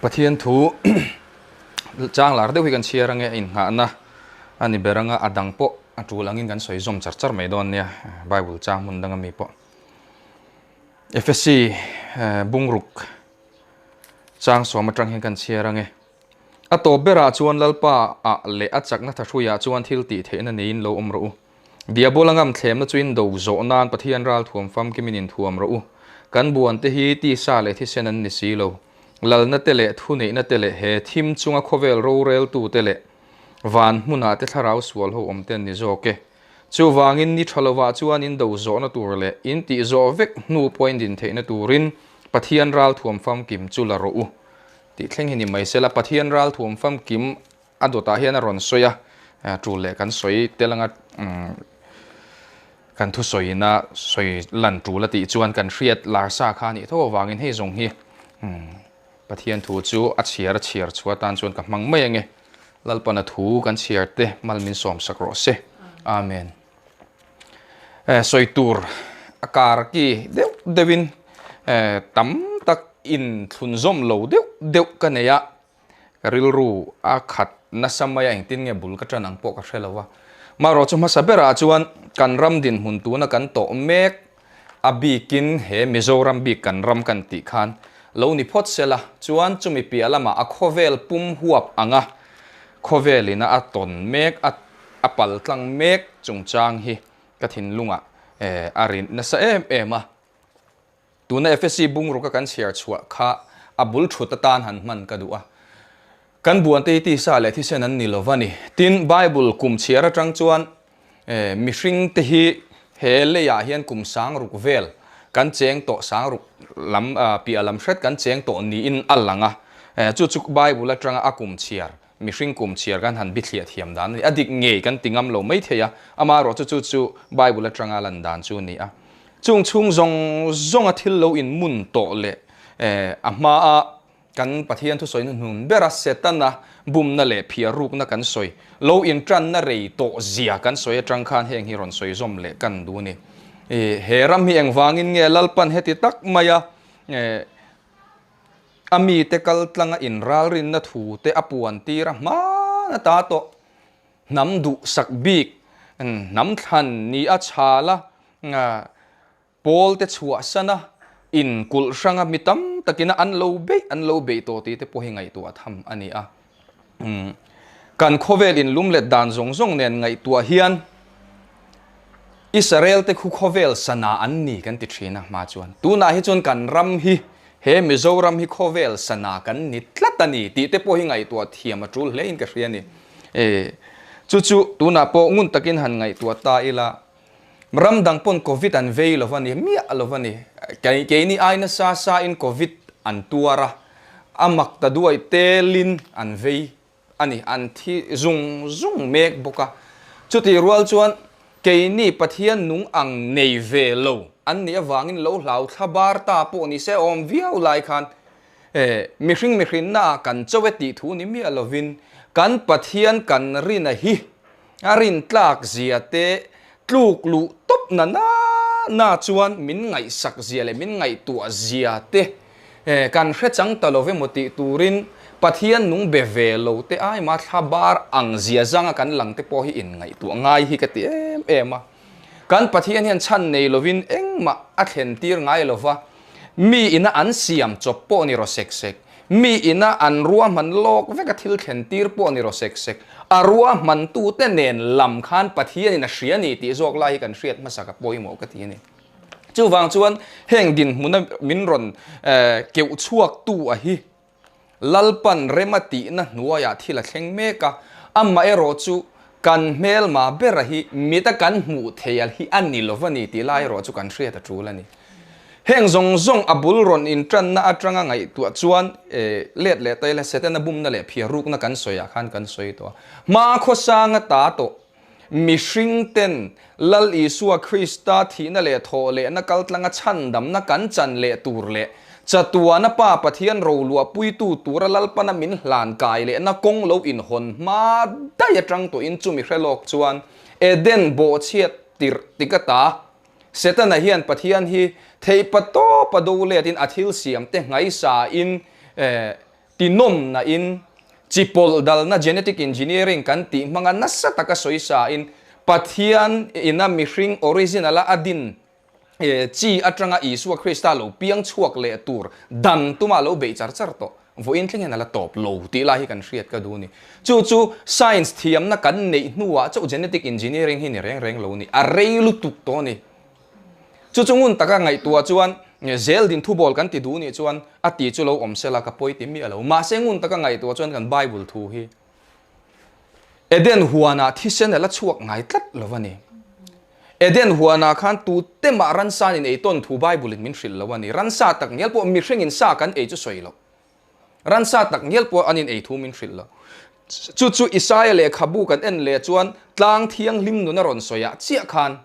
Pathian thu chang lar deuh hi kan chhiar ange a innghahna a ni ber anga a dang pawh a tul angin kan sawi zawm char char mai dawn nia Bible chang hmun dang ami pawh. Efesi bungruk chang sawm atang hian kan chhiar ange. A tawp berah chuan Lalpa ah leh a chakna thahruiah chuan thil tih theihna neiin lo awm rawh u. Diabola ngam thlemna chu in do zawh nan Pathian ral thuam famkimin in thuam rawh u. Kan buan te hi tisa leh thisen an ni si lo. Lalna te leh thuneihna te leh he thim chunga khawvel roreltu te leh van hmunah te thlarau sual ho awm te an ni zawk e. Chuvangin ni tha lovah chuan in do zawhna tur leh in tih zawh vek hnu pawh in din theihna turin Pathian ral thuam famkim chu la rawh u. Tih thleng hi ni mai sela Pathian ral thuam famkim a dawtah hian a rawn sawi a, tul leh kan sawi tel anga kan thusawina sawi lan tul a tih chuan kan hriat lar sa kha a nih tho avangin hei zawng hi Pathian thu chu a chhiar a chhiar chhuah atan chuan ka hmang mai ange. Lalpana thu kan chhiar te mal min sawm sak rawh se. Amen. Sawi tur a kar ki deuh deuhin tam tak in thlunzawm lo deuh deuh ka nei a. Ka rilru a khat nasa mai a, engtin nge bul ka tan ang pawh ka hre lo a. Marawh chu hmasa berah chuan kan ram dinhmun tuna kan tawh mek a bikin he Mizoram bik kan ram kan tih khan lo ni phawt sela chuan chumi piah lamah a khawvel pum huap anga khawvelina a tawn mek a a pal tlang mek chungchang hi ka thinlungah a rin nasa em em a. Tuna FSC bungruk a kan chhiar chhuah kha a bul thut atan han hman ka duh a. Kan buante hi tisa leh thisen an ni lo va ni. Tin, Bible kum chhiar atang chuan mihring te hi he leiah hian kum sang ruk vel kan cheng tawh sang ruk lam piah lam hret kan cheng tawh niin a lang a. Chu chu Bible atanga a kum chhiar Mihring kum chhiar kan han bithliah thiam dan a ni. A dik ngei kan ti ngam lo mai thei a, amaherawh chu chu chu Bible atanga lan dan chu a ni a. Chung chhung zawng zawnga thil lo inmun tawh leh a hmaa kan Pathian thusawi hnuhnun bera Setana bumna leh phiar rukna kan sawi lo intanna rei tawh zia kan sawi atang khan heng hi rawn sawi zawm leh kan duh a ni. He ram hi engvangin nge Lalpan heti tak maia A mite kal tlanga inralrinna thu te a puan tir a hman ata tawh. Hnam duhsak bik, hnam thlan ni a chhal a, pawl te chhuahsan a, inkulh hrang a mi tam takin a an lo beih an lo beih tawh tih te pawh hi ngaihtuah tham a ni a. Kan khawvel inlum let dan zawng zawng nen ngaihtuah hian Israel te khu khawvel sana an ni kan ti thin a hma chuan. Tunah hi chuan kan ram hi he Mizoram hi khawvel sana kan ni tlat a ni tih te pawh hi ngaihtuah thiam a tul hle in ka hria a ni. Chu chu tunah pawh ngun takin han ngaihtuah ta ila ram dang pawn covid an vei lo va ni, miah lo va ni. Keini ai nasa sa in covid an tuar a, a mak ta duai telin an vei a ni, an thi zung zung mek bawk a. Chutih rual chuan keini Pathian nung ang nei ve lo an nih avangin lo hlau thla bar ta pawh ni se awm viau lai khan mihring mihrinna ah kan cho e tih thu ni miah lovin kan Pathian kan rina hi A rintlak zia te tluk luh tawp na na na chuan min ngaihsak zia leh min ngaihtuah zia te kan hre chang ta lo emaw tih turin Pathian nung be ve lo te ai mah thla bar ang zia zanga kan lang te pawh hi inngaihtuah ngai hi ka ti em em a. Kan Pathian hian chhan nei lovin engmah a thlen tir ngai lo va, mi ina an siam chawp pawh ni rawh sek sek, mi ina an ruahman lawk veka thil thlen tir pawh ni rawh sek sek, a ruahmantute nen lam khan Pathianin a hria ni tih zawk lai hi kan hriat hmasa ka pawimawh ka ti a ni. Chuvang chuan heng dinhmuna min rawn keuh chhuaktu a hi Lalpan rem a tihna hnuaiah thil a thleng mek a, amaherawh chu kan hmelma bera hi mita kan hmuh theih hi a ni lo va ni tih lai erawh chu kan hriat a tul a ni. Heng zawng zawng a bul rawn intanna atanga ngaihtuah chuan let leh ta ila Setana bumna leh phiar rukna kan sawiah khan kan sawi tawh a. Hma khawsanga ta tawh Mihring ten Lal Isua Krista thihna leh thawh lehna kaltlanga chhandamna kan chan leh tur leh chatuana Pa Pathian roluah puitu tura Lalpana min hlan kai lehna kawng lo inhawn hma daih atang tawhin chumi hre lawk chuan Eden bawhchhiat tirh tik ata Setana hian Pathian hi theihpa tawpa do letin a thil siamte ngaisain. Tinawmna in chi pawlh dalna genetic engineering kan tih hmanga nasa taka sawi sa in Pathian ina mihring original a a din chi atanga Isua Krista lo piang chhuak leh tur dan tuma lo beih char char tawh vawiin thleng hian a la tawp lo tih lai hi kan hriat ka duh a ni. Chu chu science thiamna kan neih hnuah chauh genetic engineering hi ni reng reng lo ni, a rei lutuk tawh a ni. Chu chu ngun taka ngaihtuah chuan zel din thubawl kan ti duh nih chuan a ti chu lo awm sela ka pawi ti miah lo. Mahse ngun taka ngaihtuah chuan kan Bible thu hi Eden huanah thisen a la chhuak ngai tlat lo a ni. Eden huanah khan tute mah ransa in ei tawn thu Bible in min hrilh lo a ni. Ransa tak ngial pawh mihringin sa kan ei chu sawi lo. Ransa tak ngial pawh an in ei thu min hrilh lo. Chu chu Isaia lehkhabu kan en leh chuan tlang thianghlim nun a rawn sawi ah chiah khan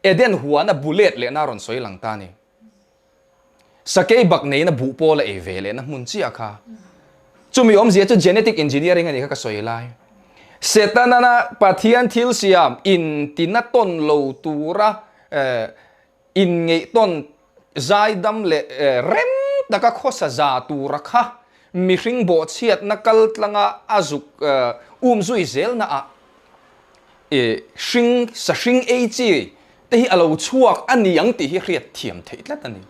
Eden huana bu let lehna a rawn sawi lang ta a ni. Sakei bak neina buh pawl a ei ve lehna hmun chiah kha. Chumi awmzia chu genetic engineering a nih kha ka sawi lai. Setanana Pathian thil siam intina tawn lo tura inngeih tawn zaidam leh rem taka khawsa za tura kha mihring bawhchhiatna kal tlanga a zuk umzui zelna ah hring sa hring ei chi te hi a lo chhuak a ni ang tih hi hriat thiam theih tlat a ni.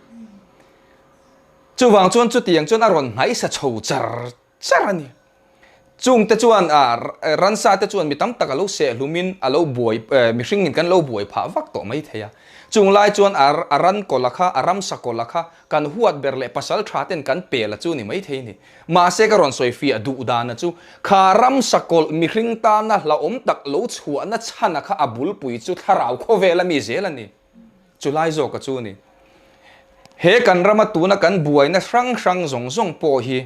Chuvang chuan chutiang chuan a rawn hnaisa chho char char a ni. Chung te chuan ransa te chuan mi tam tak a lo seh hlumin a lo buai mihring in kan lo buai phah vak tawh mai thei a. Chung lai chuan a ran kawla kha a ramsa kawla kha kan huat ber leh pasal tha ten kan pel a chu ni mai thei a ni. Mahse ka rawn sawi fiah duh dana chu kha ramsa kawlh mihring tana hlauhawm tak lo chhuahna chhana kha a bulpui chu thlarau khawvel a mi zel a ni. Chu lai zawka chu a ni. He kan rama tuna kan buaina hrang hrang zawng zawng pawh hi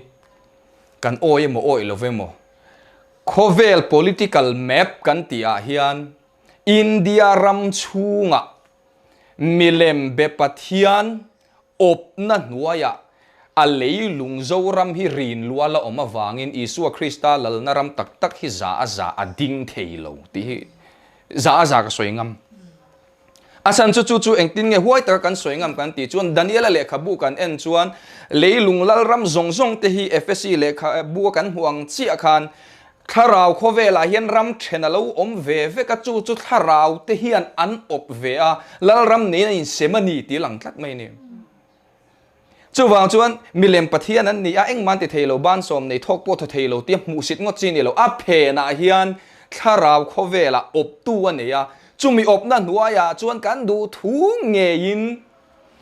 kan awi emaw awi lo emaw khawvel political map kan tih ah hian India ram chhungah milem be Pathian Awpna hnuaiah a leilung Zoram hi rin lua la awm avangin Isua Krista lalna ram tak tak hi za a za a ding thei lo tih hi za a za ka sawi ngam. A chhan chu chu chu engtin nge huai taka kan sawi ngam kan tih chuan Daniela lehkhabu kan en chuan leilung lalram zawng zawng te hi Efesi lehkhabu a kan hmuh ang chiah khan thlarau khawvelah hian ram then a lo awm ve vek a, chu chu thlarau te hian an awp ve a, lalram neiin a insem a ni tih a lang tlat mai a ni. Chuvang chuan milem Pathian an ni a, engmah an ti thei lo, bansawm nei thawk pawh thaw thei lo tia hmuhsit ngawt chi a ni lo. A phenah hian thlarau khawvelah awptu a nei a, chumi awpna hnuaiah chuan kan duh thu ngeiin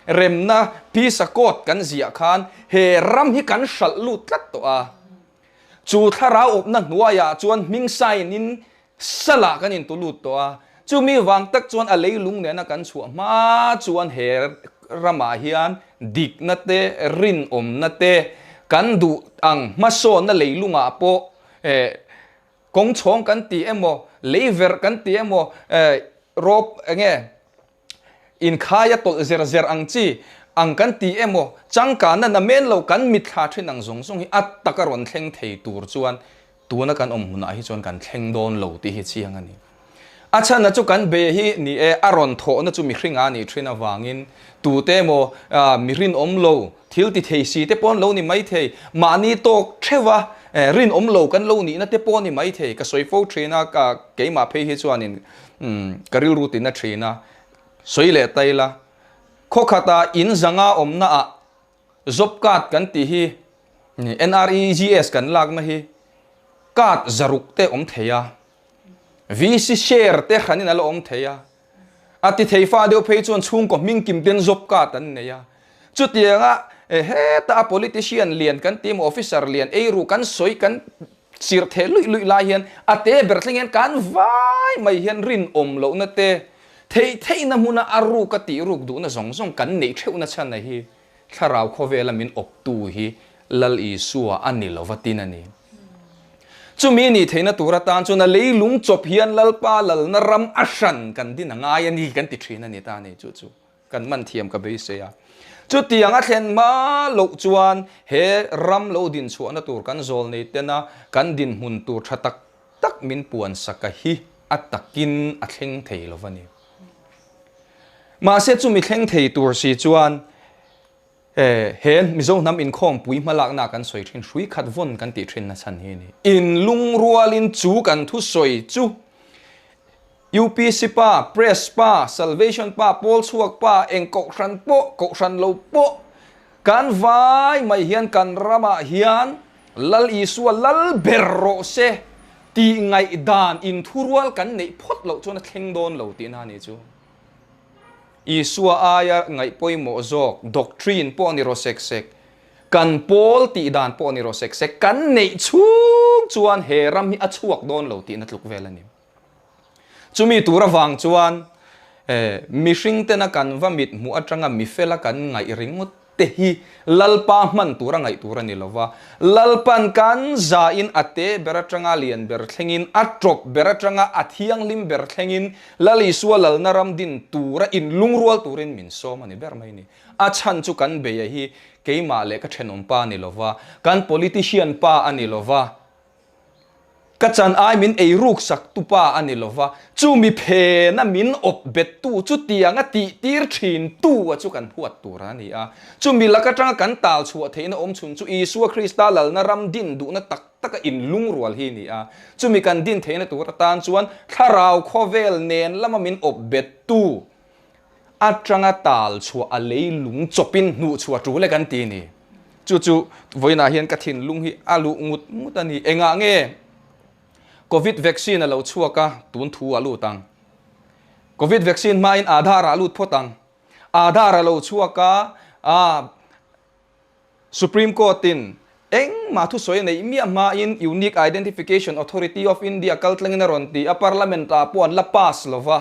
remna peace accord kan ziah khan he ram hi kan hralh lut tlat tawh a. Chu thlarau awpna hnuaiah chuan hming sign-in salah kan intu lut tawh a, chumi vang tak chuan a leilung nena kan chhuah hma chuan he ramah hian dikna te, rinawmna te kan duh ang hmasawnna leilungah pawh kawngchhawng kan ti emaw, leiverh kan ti emaw, rawp enge Inkhai a tawlh zer zer ang chi ang kan ti emaw, changkana na men lo kan mitthla thin ang zawng zawng hi a taka rawn thleng thei tur chuan tuna kan awm hmunah hi chuan kan thleng dawn lo tih hi chiang a ni. A chhanna chu kan be hi ni e, a rawn thawhna chu mihring a nih thin avangin tute emaw mi rinawm lo, thil ti thei si te pawh an lo ni mai thei, mahni tawk theuha rinawm lo kan lo nihna te pawh a ni mai thei. Ka sawi fo thin a, keimah phei hi chuanin Ka rilru tina thin a, sawi leh ta ila, khaw khata in zanga awmna ah job card kan tih hi NREGS kan lakna hi card zaruk te awm thei a, VC share te hranin a la awm thei a, a ti thei fa deuh phei chuan chhungkaw hming kim ten job card an nei a, chutianga heta a politician lian kan tih emaw officer lian eiru kan sawi kan Sir theh luih luih lai hian a te ber thleng hian kan vai mai hian rinawm lohna te, theih theihna hmuna a ruk a tih ruk duhna zawng zawng kan neih theuhna chhan a hi thlarau khawvela min awptu hi Lal Isua a ni lova tin a ni. Chumi nih theihna tur atan chuan a leilung chawp hian Lalpa lalna ram a hran kan din a ngai a ni kan ti thin a ni ta a ni chu chu. Kan man thiam ka beisei a. Chutiang a thlen hma loh chuan he ram lo din chhuahna tur kan zawl nei tena kan dinhmun tur tha tak tak min puan saka hi a takin a thleng thei lo va ni. Mahse chumi thleng thei tur si chuan. He Mizo hnam inkhawmpui hmalakna kan sawi thin hrui khat vawn kan tih thin na chhan hi a ni. Inlungrualin chu kan thusawi chu UPC pa, Press pa, Salvation pa, Pawl chhuak pa, eng kohhran pawh, kohhran lo pawh kan vai mai hian kan ramah hian Lal Isua lal ber rawh se tih ngaihdan inthurual kan neih phawt loh chuan a thleng dawn lo tihna a ni chu. Isua aia ngaih pawimawh zawk doctrine pawh ni rawh sek sek, kan pawl tih dan pawh ni rawh sek sek, kan neih chhung chuan he ram hi a chhuak dawn lo tihna tluk vel a ni. Chumi tur avang chuan mihring tena kan va mit hmuh atanga mifela kan ngaih ringawt te hi Lalpa hman tura ngaih tur a ni lo va, Lalpan kan zain a te ber atanga lian ber thlengin, a tawp ber atanga a thianghlim ber thlengin Lal Isua lalna ram din tura inlungrual turin min sawm a ni ber mai ni. A chhan chu kan beia hi keimah leh ka thenawm pa a ni lo va, kan politician pa a ni lo va, Ka chan ai min ei ruk sak tu pa a ni lo va, chu mi phena min awp bet tu chu tiang a tih tir thin tu a chu kan huat tur a ni a. Chu mi lak atanga kan tal chhuah theihna awm chhun chu Isua Krista lalna ram din duhna tak taka inlungrual hi a ni a. Chu mi kan din theihna tur atan chuan thlarau khawvel nen lama min awp bet tu atanga tal chhuah a lei lung chawpin hnuh chhuah tul e kan ti ni. Chu chu vawiinah hian ka thinlung hi a luh ngut ngut a ni. Engah nge Covid vaccine a lo chhuak a, tun thu a lut ang. Covid vaccine hmain Aadhaar ah lut phawt ang. Aadhaar a lo chhuak a, aa Supreme Court in engmah thusawi a neih miah hmain Unique Identification Authority of India kaltlangin a rawn ti a, Parliament ah pawh an la pass lova.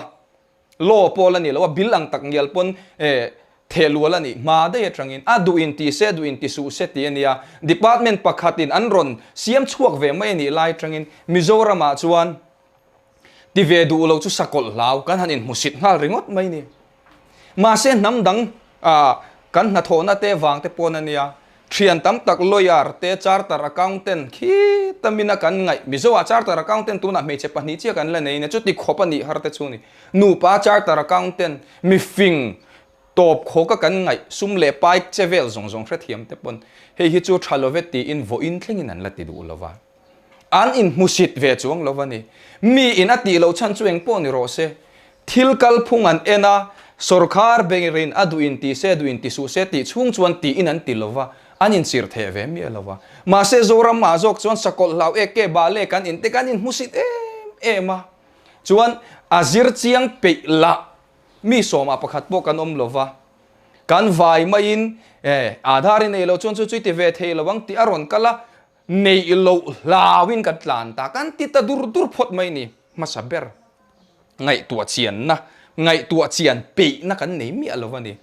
Law pawh la ni lo a, bill ang tak ngial pawn thehlual a nih hma daih atangin a duh in ti se, duh in ti suh se tih a nia. Department pakhatin an rawn siam chhuak ve mai a nih lai atangin Mizoramah chuan ti ve duh lo chu sakawlh hlau kan han inhmusit nghal ringawt mai ni. Mahse hnam dang kan hnathawhna te vang te pawn a nia. Thian tam tak lawyer te, charter accountant khi tamina kan ngaih. Mizoah charter accountant tunah hmeichhe pahnih chiah kan la nei nia, chuti khawp a nih har te chu ni. Nupa charter accountant, mifing tawp khawka kan ngaih, sum leh pai che vel zawng zawng hrethiam te pawn hei hi chu tha love tiin vawiin thlengin an la ti duh lova. An inhmusit ve chuang lo a ni. Mi in a tih loh chhan chu engpawh ni rawh se. Thil kalphung an en a, sawrkhar bengrin a duh in ti se, duh in ti suh se tih chhung chuan tiin an ti lo va, an inchir theh ve miah lo va. Mahse Zoram ah zawk chuan sakawlh hlau ek ke bale kan in te kan inhmusit em em a. Chuan a zir chiang peih lah mi sawmah pakhat pawh kan awm lo va. Kan vai maiin e Aadhaar i nei lo chuan chu chu i ti ve thei lo ang tih a rawn kal a, Neih loh hlauin kan tlan ta, kan ti ta dur dur phawt mai ni. Hmasa ber ngaihtuah chianna, ngaihtuah chian peihna kan nei miah lo a ni.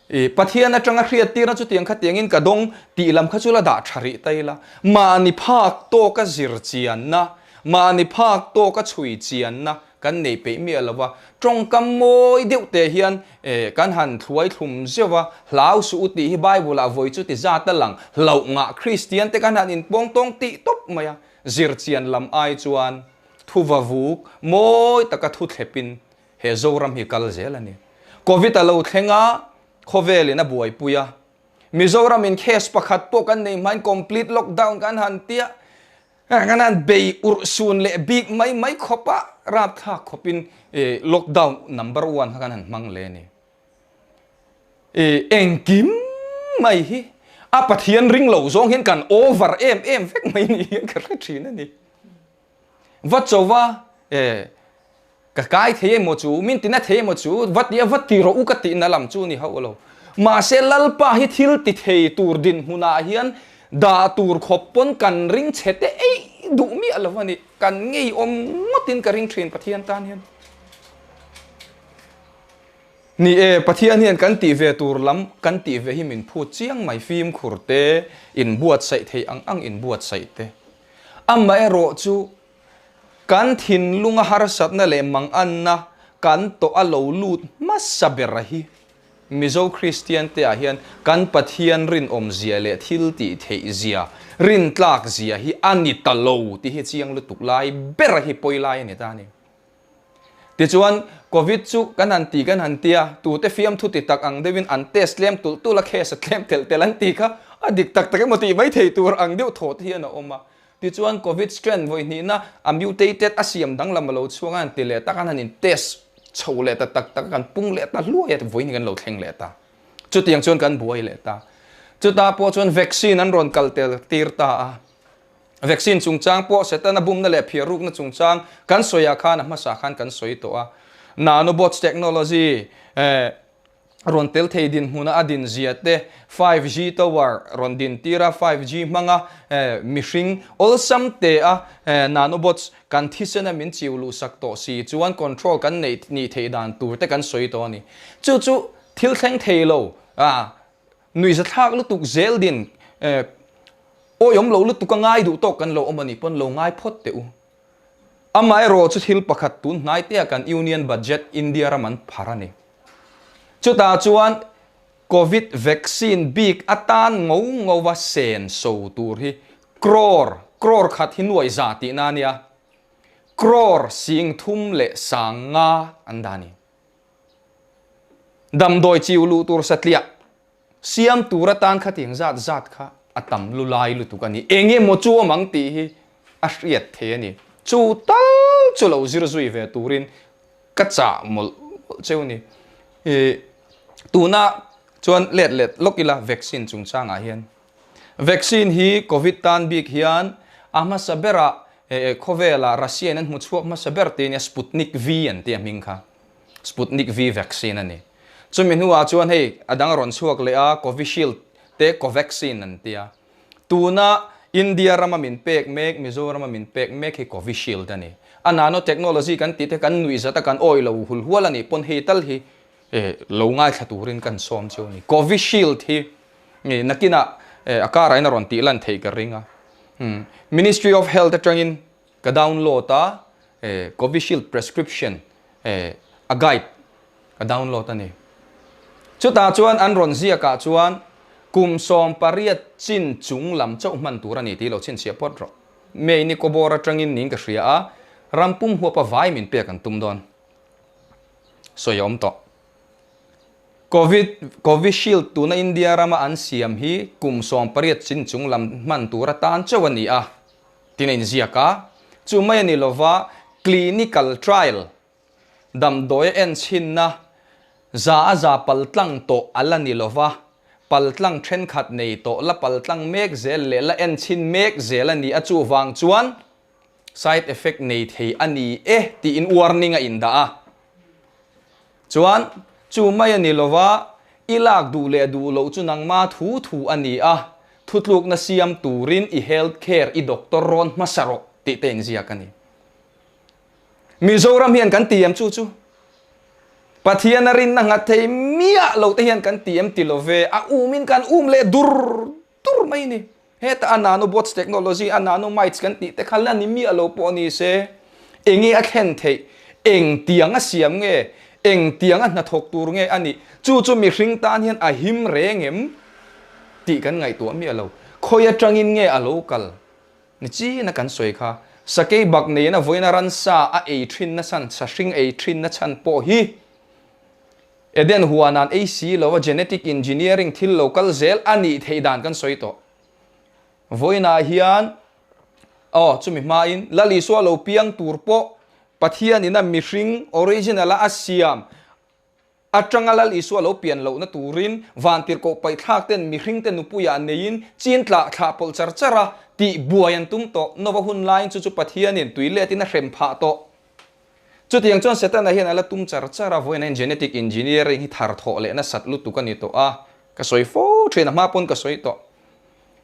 I Pathian atanga hriattirna chutiang khatiangin ka dawng tih lam kha chu la dah tha rih ta ila. Mahni phak tawka zir chianna, mahni phak tawka chhui chianna Kan nei peih miah lo va, tawngkam mawi deuh te hian kan han thluai thlum zeuh va, hlau suh u tih hi Bible ah vawi chu ti zat a lang, hlauh ngah Kristian te kan han inpawng tawng tih tawp mai a, zirchian lam ai chuan thu va vuk mawi taka thu thlepin he Zoram hi kal zel a ni. Covid a lo thleng a, khawvelin a buaipui a, Mizoram in case pakhat pawh kan nei hmain complete lockdown kan han tia, Kan han bei urh sun leh bik mai mai khawp a, rapthlak khawpin lockdown number one kha kan han hmang leh a ni. Engkim mai hi a Pathian ring lo zawng hian kan over em em vek mai ni hian ka hre thin a ni. Va chauva Ka kai thei emaw chu, min tina thei emaw chu, va ti a va ti rawh u ka tihna lam chu ni hauh lo. Mahse Lalpa hi thil ti thei tur dinhmunah hian dah tur khawp pawn kan ring chhe te eih duh miah lo a ni. Kan ngeiawm ngawtin ka ring thin Pathian tan hian. Ni e, Pathian hian kan tih ve tur lam kan tih ve hi min phut chiang mai fimkhur te, inbuatsaih thei ang ang inbuatsaih te. Amaherawh chu Kan thinlunga harsatna leh manganna kan tawh a lo lut hmasa ber a hi. Mizo Kristian te ah hian kan Pathian rinawm zia leh thil tih theih zia, rintlak zia hi a ni ta lo tih hi chiang lutuk lai ber a hi pawi lai a ni ta a ni. Tichuan, Covid chu kan han ti kan han tia, tute fiamthu ti tak ang deuhin an test tlem tulh tulh a, case a tlem telh telh an ti kha a dik tak tak emaw tih mai thei tur ang deuh thaw te hian a awm a. Tichuan Covid strain vawi hnihna a mutated a siam danglam a lo chhuak a han ti leh tak a, an han in test chho leh ta tak tak a, kan pung leh ta hluai a, vawiin hi kan lo thleng leh ta. Chutiang chuan kan buai leh ta. Chutah pawh chuan vaccine an rawn kal tel tir ta a. Vaccine chungchang pawh Setana bumna leh phiarrukna chungchang kan sawiah khan a hmasa khan kan sawi tawh a. Nanobots technology rawn tel thei dinhmuna a din zia te, 5G tower rawn din tir a, 5G hmanga mihring awlsam te a nanobots kan thisena min chiu luhsak tawh si chuan control kan neih nih theih dan tur te kan sawi tawh a ni. Chu chu thil thleng thei lo a nuihzathlak lutuk zel din Awiawm lo lutuk a ngai duh tawk kan lo awm a nih pawn lo ngai phawt teh u. Amaherawh chu thil pakhat tun hnai tea kan Union Budget India ram an phar a ni. Chutah chuan Covid vaccine bik atan ngo ngova sen so tur hi crore, crore khat hi nuai za tihna a nia, crore 30 leh 50 an dah a ni. Damdawi chiu luh tur satliah Siam tur atan khatiang zat zat kha a tam lu lai lutuk a ni. Eng emaw chu awm ang tih hi a hriat thei a ni. Chu tal chu lo zir zui ve turin ka chah mawlh mawlh cheu a ni. Ih, tuna chuan let let lawk ila vaccine chungchangah hian. Vaccine hi Covid tan bik hian a hmasa berah khawvelah Russia in an hmu chhuak hmasa ber tih a nia, Sputnik V an tih a hming kha. Sputnik V vaccine a ni. Chumi hnuah chuan hei a dang a rawn chhuak leh a, Covishield te Covaxin an ti a. Tuna India rama min pek mek, Mizorama min pek mek hi Covishield a ni. A nanotechnology kan tih te kan nuih zat a, kan awih lo hul hual a nih pawn hei tal hi lo ngaithla turin kan sawm chu a ni. Covishield hi nakinah a karah in a rawn tih lan theih ka ring a. Ministry of Health atangin Ka download a, Covishield prescription a guide ka download a ni. Chutah chuan an rawn ziakah chuan kum 18 chin chung lam chauh hman tur a ni tih lo chhinchhiah phawt rawh. May ni kawbawr atangin niin ka hria a, ram pum huapa vai min pek an tum dawn. Sawi a awm tawh. Covid, Covishield tuna India rama an siam hi kum 18 chin chung lam hman tur atan chauh a ni a. Tin a inziak a, chu mai a ni lova clinical trial, damdawi a enchhinna, za a za paltlang tawh a la ni lova, paltlang thenkhat nei tawh la paltlang mek zel leh la enchhin mek zel a ni a, chuvang chuan side effect nei thei a ni e tiin warning a indah a. Chuan chu mai a ni lova, i lak duh leh duh loh chu nangma thu thu a ni a, thutlukna siam turin i health care i doctor rawn hmasa rawh tih te inziak a ni. Mizoram hian kan ti em chu chu? Pathian a rinna nghat thei miah lo te hian kan ti em ti lo ve, a umin kan um leh dur dur mai a ni. Heta a nanobots technology, a nanomites kan tih te kha la ni miah lo pawh ni se, enge a thlen theih, eng tiang a siam nge, eng tiang a hnathawk tur nge a nih, chu chu mihring tan hian a him reng em tih kan ngaihtuah miah lo. Khawi atangin nge a lo kal? Ni chin a kan sawi kha. Sakei bak neiin a vawiin a ransa a ei thin na chhan, sahring ei thin na chhan pawh hi Eden huanan ei si lo a genetic engineering thil lo kal zel a nih theih dan kan sawi tawh. Vawiinah hian aw chumi hmain Lal Isua lo piang tur pawh Pathianin a mihring original a a siam atanga Lal Isua lo pian lohna turin vantirhkoh paihthlak ten mihring te nupuiah neiin chin tlah thlah pawlh char char a tih buai an tum tawh. Nova hun laiin chu chu Pathianin tui letin a hrem phah tawh. Chutiang chuan Setana hian a la tum char char a, vawiin hian genetic engineering hi thar thawh leh nasat lutuk a ni tawh a, ka sawi fo thin a, hma pawn ka sawi tawh.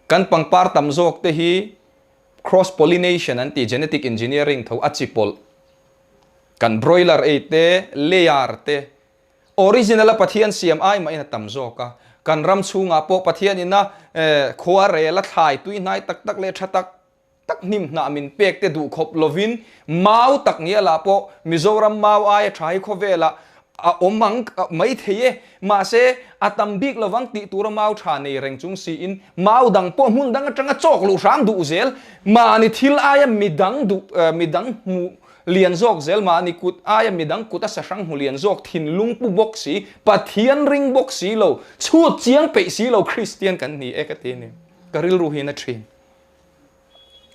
Kan pangpar tam zawk te hi cross pollination an ti, genetic engineering tho a chi pawlh. Kan broiler ei te, layer te, original a Pathian siam ai mahin a tam zawk a. Kan ram chhungah pawh Pathian ina khua rel a thlai tuihnai tak tak leh tha tak tak hnim hnah min pek te duh khawp lovin mau tak ngialah pawh Mizoram mau aia tha hi khawvelah a awm ang mai thei e. Mahse, a tam bik lovang tih tura mau tha nei reng chung siin mau dang pawh hmun dang atanga chawk luh hram duh zel. Mahni thil aia midang duh midang hmuh lian zawk zel mahni kut aia midang kut a sahrang hmu lian zawk thinlung pu bawk si, Pathian ring bawk si lo, chhut chiang peih si lo Kristian kan ni e ka ti a ni. Ka rilru hi na thin.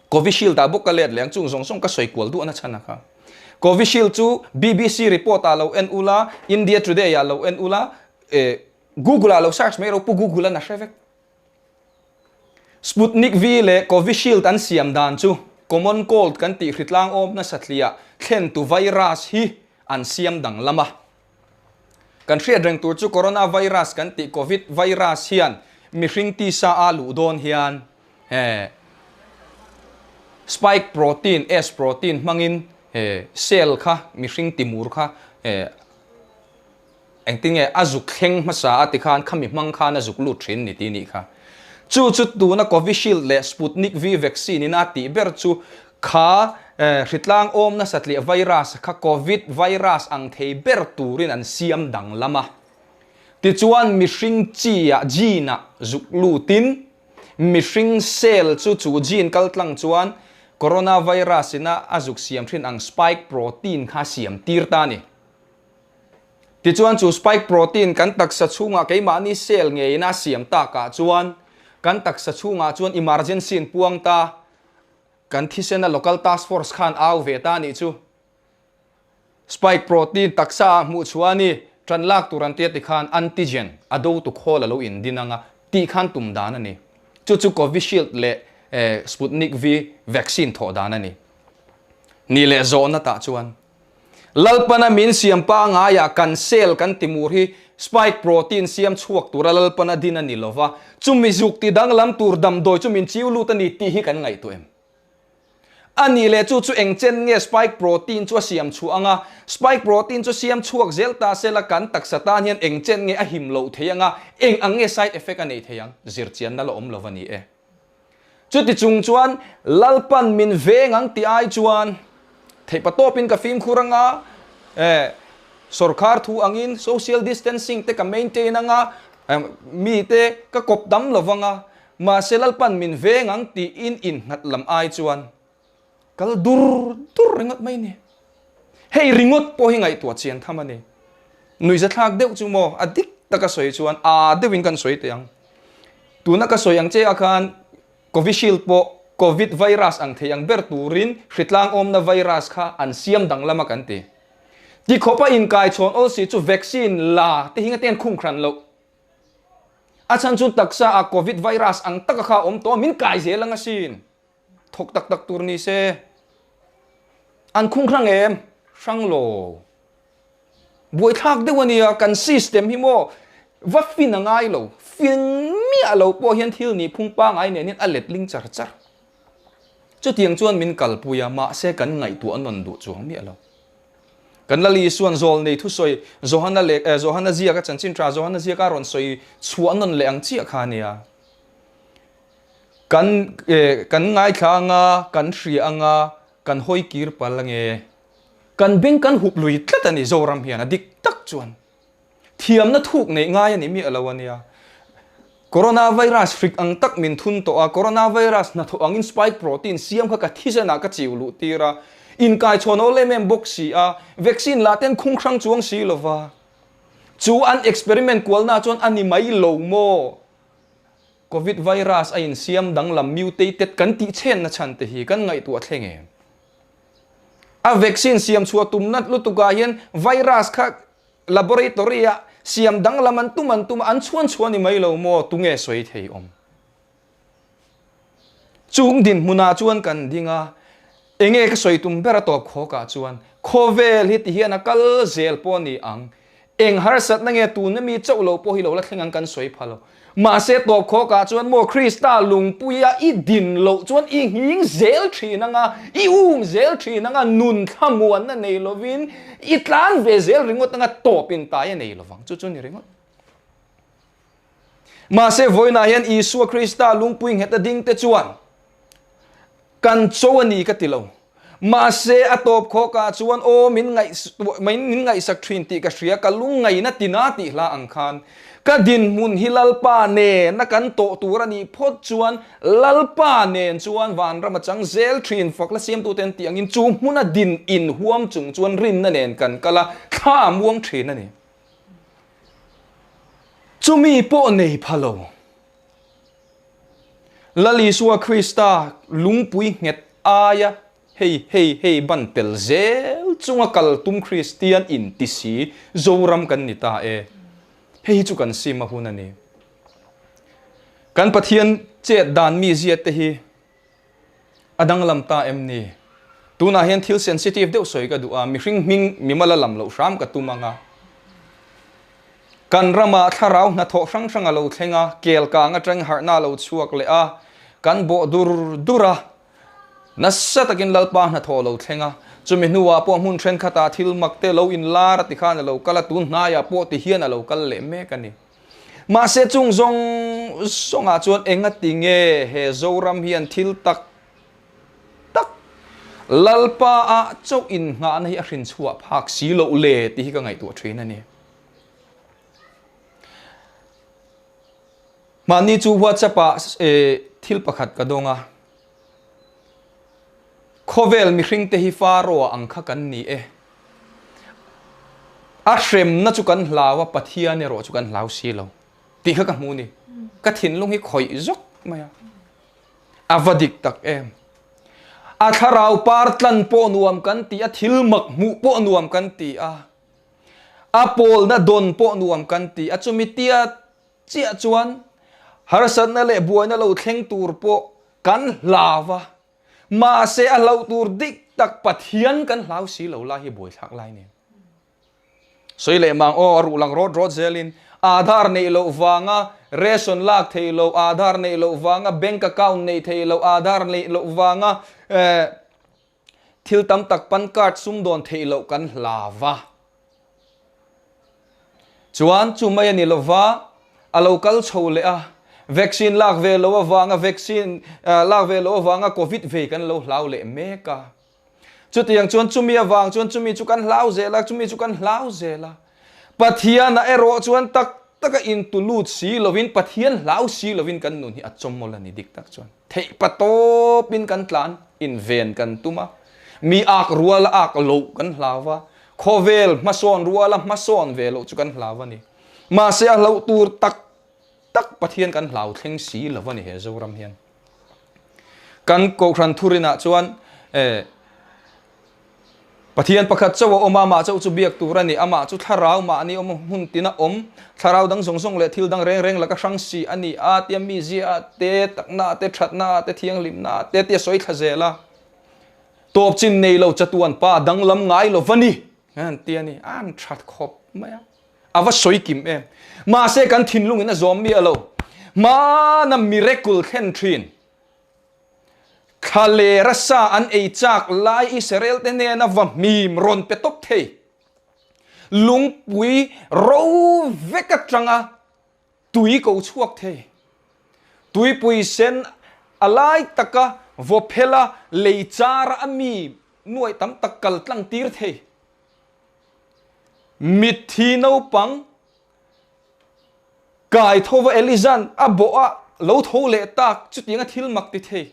Covishield ah bawk ka let leh ang chung zawng zawng ka sawi kual duh na chhan a kha. Covishield chu BBC report ah lo en ula, India Today ah lo en ula, eh Google ah lo search mai ro pu Google an a hre vek. Sputnik V leh Covishield an siam dan chu common cold kan tih hritlang awm nasa thliah thlentu virus hi an siam danglam a. Kan hriat reng tur chu coronavirus kan tih covid virus hian mihring tisa a luh dawn hian he spike protein, S protein, hmangin he cell kha mihring timur kha he Engtin nge a zuk thleng hmasa a tikhan khami hmang khan a zuk lut thin ni tih nih kha. Chu chu tuna Covishield leh Sputnik V vaccine in a tih ber chu kha hritlang awm nasa tliah virus kha Covid virus ang thei ber turin an siam danglam a. Tichuan mihring chi ah gene ah zuk lutin mihring cell chu chu gene kaltlang chuan coronavirus in a a zuk siam thin ang spike protein kha a siam tir ta a ni. Tichuan chu spike protein kan taksa chhungah keimahni cell ngeiin a siam takah chuan kan taksa chhungah chuan emergency in puang ta, kan thisena local task force khan au ve ta nih chu. Spike protein taksa ah hmuh chhuah a ni, tan lak tur an tia tikhan antigen a do tu khawl a lo indin anga tih khan tum dan a ni. Chu chu Covishield leh Sputnik V vaccine thawh dan a ni. Ni leh zawhna tah chuan Lalpana min siam pangaiah kan cell kan timur hi spike protein siam chhuak tura Lalpana din a ni lova, chumi zuk ti danglam tur damdawi chu min chiu lut a ni tih hi kan ngaihtuah em? A nih leh chu chu eng chen nge spike protein chu a siam chhuah anga, spike protein chu siam chhuak zel ta sela kan taksa tan hian eng chen nge a him loh thei anga, eng ang nge side effect a nei thei ang? Zirchianna la awm lova ni e. Chuti chung chuan Lalpan min veng ang tih ai chuan theihpa tawpin ka fimkhur anga, eh, sawrkhar thu angin social distancing te ka maintain anga, mite ka kawp dam lo vanga, mahse Lalpan min veng ang tiin innghat lam ai chuan kal dur dur ringawt mai ni. Hei ringawt pawh hi ngaihtuah chian tham a ni. Nuihzathlak deuh chu maw a dik taka sawi chuan aa deuhin kan sawi teh ang. Tuna ka sawi ang che ah khan Covishield pawh Covid virus ang thei ang ber turin hritlang awmna virus kha an siam danglam a kan ti. Tikhawpa inkaichhawn awl si chu vaccine la te hi nga ten khung hran loh. A chhan chu taksa ah Covid virus ang taka kha a awm tawh a min kai zel ang asin. Thawk tak tak tur ni se. An khung hrang em? Hrang lo. Buaithlak deuh a nia, kan system hi maw va fin a ngai lo. Fin miah lo pawh hian thil nih phung pangai nen hian a let ling char char. Chutiang chuan min kalpui a, mahse kan ngaihtuah nawn duh chuang miah lo. Kan Lal Isuan zawl nei thusawi Johana leh Johana ziaka chanchin tha Johana ziaka rawn sawi chhuah nawn leh ang chiah kha a nia. Kan kan ngaithla anga, kan hria anga, kan hawi kir pal ange. Kan beng kan hup lui tlat a ni Zoram hian a dik tak chuan. Thiamna thuk neih ngai a ni miah lo a nia. Coronavirus hrik ang tak min thun tawh a, coronavirus hnathawh angin spike protein siam kha ka thisenah ka chiu luh tir a, inkaichhawn awl em em bawk si a, vaccine lah ten khung hrang chuang si lova. Chu an experiment kualna chuan a ni mai lo maw? Covid virus a insiam danglam mutated kan tih chhenna chhan te hi kan ngaihtuah thleng em? A vaccine siam chhuah tum nat lutukah hian virus kha laboratory ah siam danglam an tum an tum a, an chhuan chhuah ni mai lo maw? Tunge sawi thei awm? Chung dinhmunah chuan kan ding a, enge ka sawi tum ber a tawp khawkah chuan khawvel hi tihian a kal zel pawh a ni ang. Eng harsatna nge tuna mi chauh lo pawh hi lo la thleng ang kan sawi pha lo. Mahse tawp khawkah chuan maw Krista lungpuia i din loh chuan i nghing zel thin anga, i um zel thin anga, nun thlamuanna nei lovin i tlan ve zel ringawt anga tawp in tai a nei lovang. Chu chu ni ringawt. Mahse vawiinah hian Isua Krista lungpui nghet a ding te chuan kan cho a ni ka ti lo. Mahse, a tawp khawkah chuan aw min ngaihtuah min ngaihsak thin tih ka hria, ka lungngaihna tina tih hla ang khan ka dinhmun hi Lalpa nena kan tawh tur a nih phawt chuan Lalpa nen chuan vanram a chang zel thin fakla siamtute an tih angin chu hmuna din inhuam chung chuan rinna nen kan kal a, thla a muang thin a ni. Chumi pawh nei pha lo. Lal Isua Krista lungpui nghet aia hei hei hei ban tel zel chunga kal tum Kristian inti si Zoram kan ni ta e. Hei hi chu kan sim a hun a ni. Kan Pathian chet dan mizia te hi A danglam ta em ni? Tunah hian thil sensitive deuh sawi ka duh a, mihring hming mimal a lam loh hram ka tum ang a. Kan ramah thlarau hnathawh hrang hrang a lo thleng a, kel kang atang harhna a lo chhuak leh a, kan bawh dur dur a. Nasa takin Lalpa hnathawh a lo thleng a, chumi hnuah pawh hmun thenkhatah thil mak te lo inlar a ti khan a lo kal a, tun hnaiah pawh ti hian a lo kal leh mek a ni. Mahse chung zawng zawngah chuan engati nge he Zoram hian thil tak tak Lalpa ah chauh innghahna hi a hrin chhuah phak si loh le tih hi ka ngaihtuah thin a ni. Mahni chu WhatsApp ah thil pakhat ka dawng a, Khawvel mihringte hi Pharaoh-a ang kha kan ni e. A hremna chu kan hlau a, Pathian erawh chu kan hlau si lo tih kha ka hmu ni. Ka thinlung hi khawih zawk mai a. A va dik tak em. A thlarau par tlan pawh nuam kan ti a, thil mak hmuh pawh nuam kan ti a, a pawlna dawn pawh nuam kan ti a, chumi tia Chiah chuan harsatna leh buaina lo thleng tur pawh kan hlau a, mahse a hlauh tur dik tak Pathian kan hlau si lo lai hi buaithlak lai nen. Sawi leh mang aw a ruh lang rawt rawt zelin Aadhaar neih loh vanga ration lak theih loh, Aadhaar neih loh vanga bank account neih theih loh, Aadhaar neih loh vanga thil tam tak pan card sumdawn theih loh kan hlau a. Chuan chu mai a ni lova, a lo kal chho leh a, vaccine lak ve lo avanga vaccine lak ve lo avanga covid vei kan lo hlau leh mek a. Chutiang chuan chumi avang chuan chumi chu kan hlau zel a, chumi chu kan hlau zel a. Pathianah erawh chuan tak taka intu lut si lovin Pathian hlau si lovin kan nun hi a chawmawlh a ni dik tak chuan. Theihpa tawpin kan tlan, inven kan tum a, mi ak ruala ak loh kan hlau a, khawvel hmasawn ruala hmasawn ve loh chu kan hlau a ni. Mahse a hlauh tur tak tak Pathian kan hlau thleng si lo a ni he Zoram hian. Kan Kohhran thurinah chuan eh Pathian pakhat chauh a awm a, amah chauh chu biak tur a ni. Amah chu thlarau mahni awm hmun tina awm, thlarau dang zawng zawng leh thil dang reng reng laka hrang si a ni a, tia mizia ah te, takna ah te, thatna ah te, thianghlimna ah te tia sawi thla zel a. Tawp chin nei lo chatuan pa danglam ngai lo va ni, an ti a ni. An tha khawp mai a. A va sawi kim em. Mahse kan thinlungin a zawm miah lo. Hmana miracle thlen thin. Thla rasa an ei chak lai Israel te hnena va hmim rawn pe tawp thei. Lungpui ro vek atanga tui ko chhuak thei. Tuipui sen a lai taka vaw phela lei chara a mi nuaih tam tak kal tlang tir thei. Mitthi naupang Kai tho va Eliza'n a bawh a lo tho leh tak chutiang a thil mak ti thei.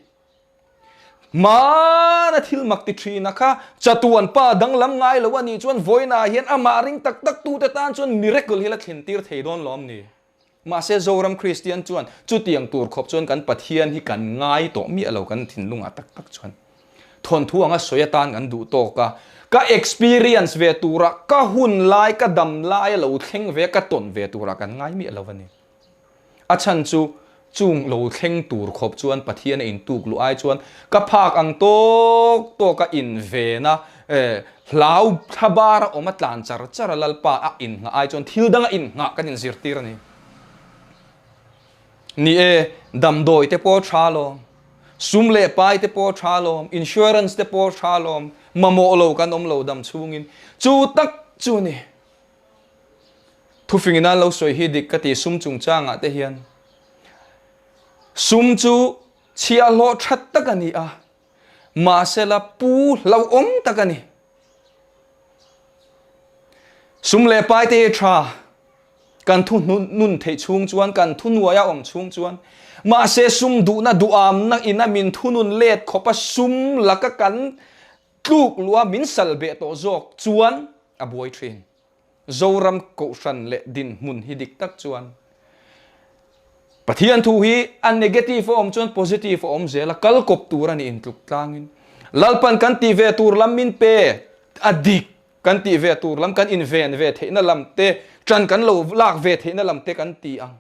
Hmana thil mak ti thin a kha chatuan pa danglam ngai lo a nih chuan vawiinah hian amah ring tak tak tute tan chuan miracle hi la thlen tir thei dawn lawm ni. Mahse Zoram Kristian chuan chutiang tur khawp chuan kan Pathian hi kan ngai tawh miah lo kan thinlungah tak tak chuan. Thawnthu anga sawi atan kan duh tawk a, ka experience ve tura ka hun lai, ka dam lai a lo thleng ve a, ka tawn ve turah kan ngai miah lo a ni. A chhan chu chung lo thleng tur khawp chuan Pathian a intuk luh ai chuan ka phak ang tawk tawk a inven a, hlau thla bar a awm a tlan char char a Lalpa a innghah ai chuan thil danga innghah kan inzirtir a ni. Ni e, damdawi te pawh tha lawm, sum leh pai te pawh tha lawm, insurance te pawh tha lawm, mamawh lo kan awm lo dam chhungin. Chu tak chu ni. Thufing ina lo sawi hi dik ka ti sum chungchangah te hian. Sum chu chhiahhlawh that tak a ni a. Mahsela pu hlauhawm tak a ni. Sum leh pai te hi tha. Kan thu nun theih chhung chuan, kan thu nuaia awm chhung chuan. Mahse sum duhna duhamna ina min thunun let khawpa sum laka kan tluk luha min sal beh tawh zawk chuan a buai thin. Zoram Kohhran leh dinhmun hi dik tak chuan Pathian thu hi a negative a awm chuan positive a awm zel a, kal kawp tur a ni intluk tlangin. Lalpan kan tih ve tur lam min pe a dik, kan tih ve tur lam kan inven ve theihna lam te, ṭan kan lo lak ve theihna lam te kan ti ang.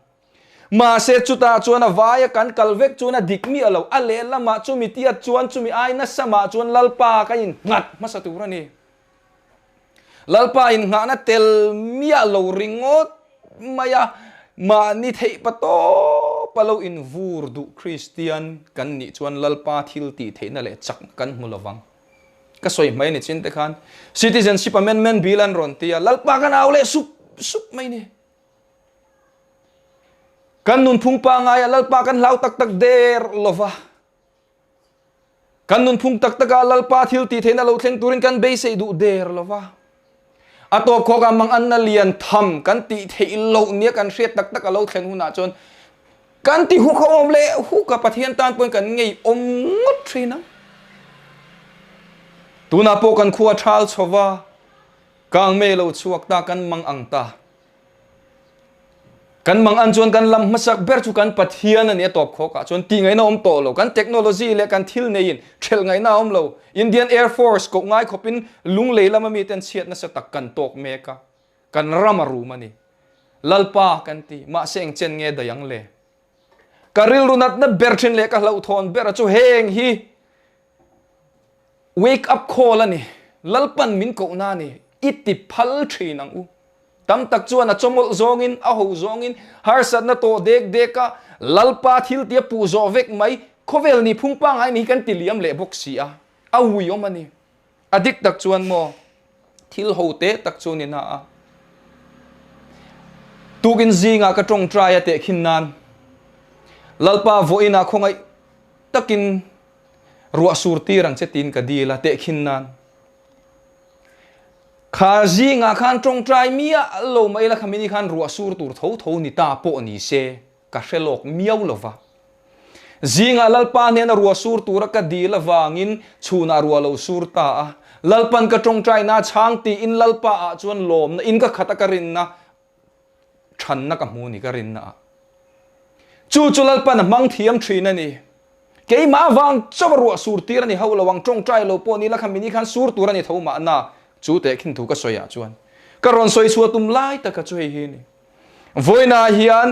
Mahse chutah chuan a vaia kan kal vek chuan a dik miah lo, a lehlamah chumi tiat chuan chumi ai nasa mah chuan Lalpa ka innghat hmasa tur a ni. Lalpa innghahna tel miah lo ringawt mai a, mahni theih pa tawp a lo invur duh Kristian kan nih chuan Lalpa thil tih theihna leh chak kan hmu lovang. Ka sawi hmai ni chin te khan Citizenship Amendment Bill an rawn ti a, Lalpa kan au leh sup sup mai ni. Kan nunphung pangaia Lalpa kan hlau tak tak der lova. Kan nunphung tak takah Lalpa thil tih theihna lo thleng turin kan beisei duh der lo va. A tawp khawkah manganna lian tham kan tih theih loh nia kan hriat tak tak a lo thlen hunah chuan kan ti huk a awm leh huk a, Pathian tan pawhin kan ngei awm ngawt thin ang. Tunah pawh kan khua thal chho va, kangmei lo chhuak ta kan mang ang ta. Kan mang an chuan kan lam hmasak ber chu kan Pathian a ni a tawp khawk ah chuan tih ngaihna awm tawh lo. Kan technology leh kan thil neiin thelh ngaihna a awm lo. Indian Air Force koh ngai khawpin lunglei lama miten chhiat nasa tak kan tawk mek a, kan ram a rum a ni. Lalpa kan ti, mahse eng chen nge daih ang le? Ka rilru natna ber thin leh ka hlauhthawn ber a chu heng hi wake up call a ni. Lalpan min kohna a ni. I ti phal thin ang u. Tam tak chuan a chawmawlh zawngin, a ho zawngin, harsatna tawh dek dek a, Lalpa thil tia puh zawh vek mai, khawvel ni phung pangngai ni hi kan ti liam leh bawk si a, a ui awm a ni. A dik tak chuan maw, thil ho te tak chu ni na a. Tukin zingah ka tawngtai a tehkhin nan, Lalpa vawiinah khawngaih takin ruah sur tir ang che tiin ka dil a tehkhin nan. Kha zingah khan tawngtai miah lo mai la khamini khan ruah sur tur tho tho ni ta pawh ni se ka hre lawk miau lo va. Zingah Lalpa hnena ruah sur tura ka dil avangin chhunah ruah lo sur ta a. Lalpan ka tawngtaina chhang tiin Lalpa ah chuan lawmna in ka khat a ka rinna Thanna ka hmu ni ka rinna ah. Chu chu Lalpan a hmang thiam thin a ni. Keimah avang chauh a ruah sur tir a ni hauh lo ang, tawngtai lo pawh ni la kha mini khan sur tur a ni tho mahna chu tehkhin thu ka sawi ah chuan ka rawn sawi chhuah tum lai taka chu hei hi a ni. Vawiinah hian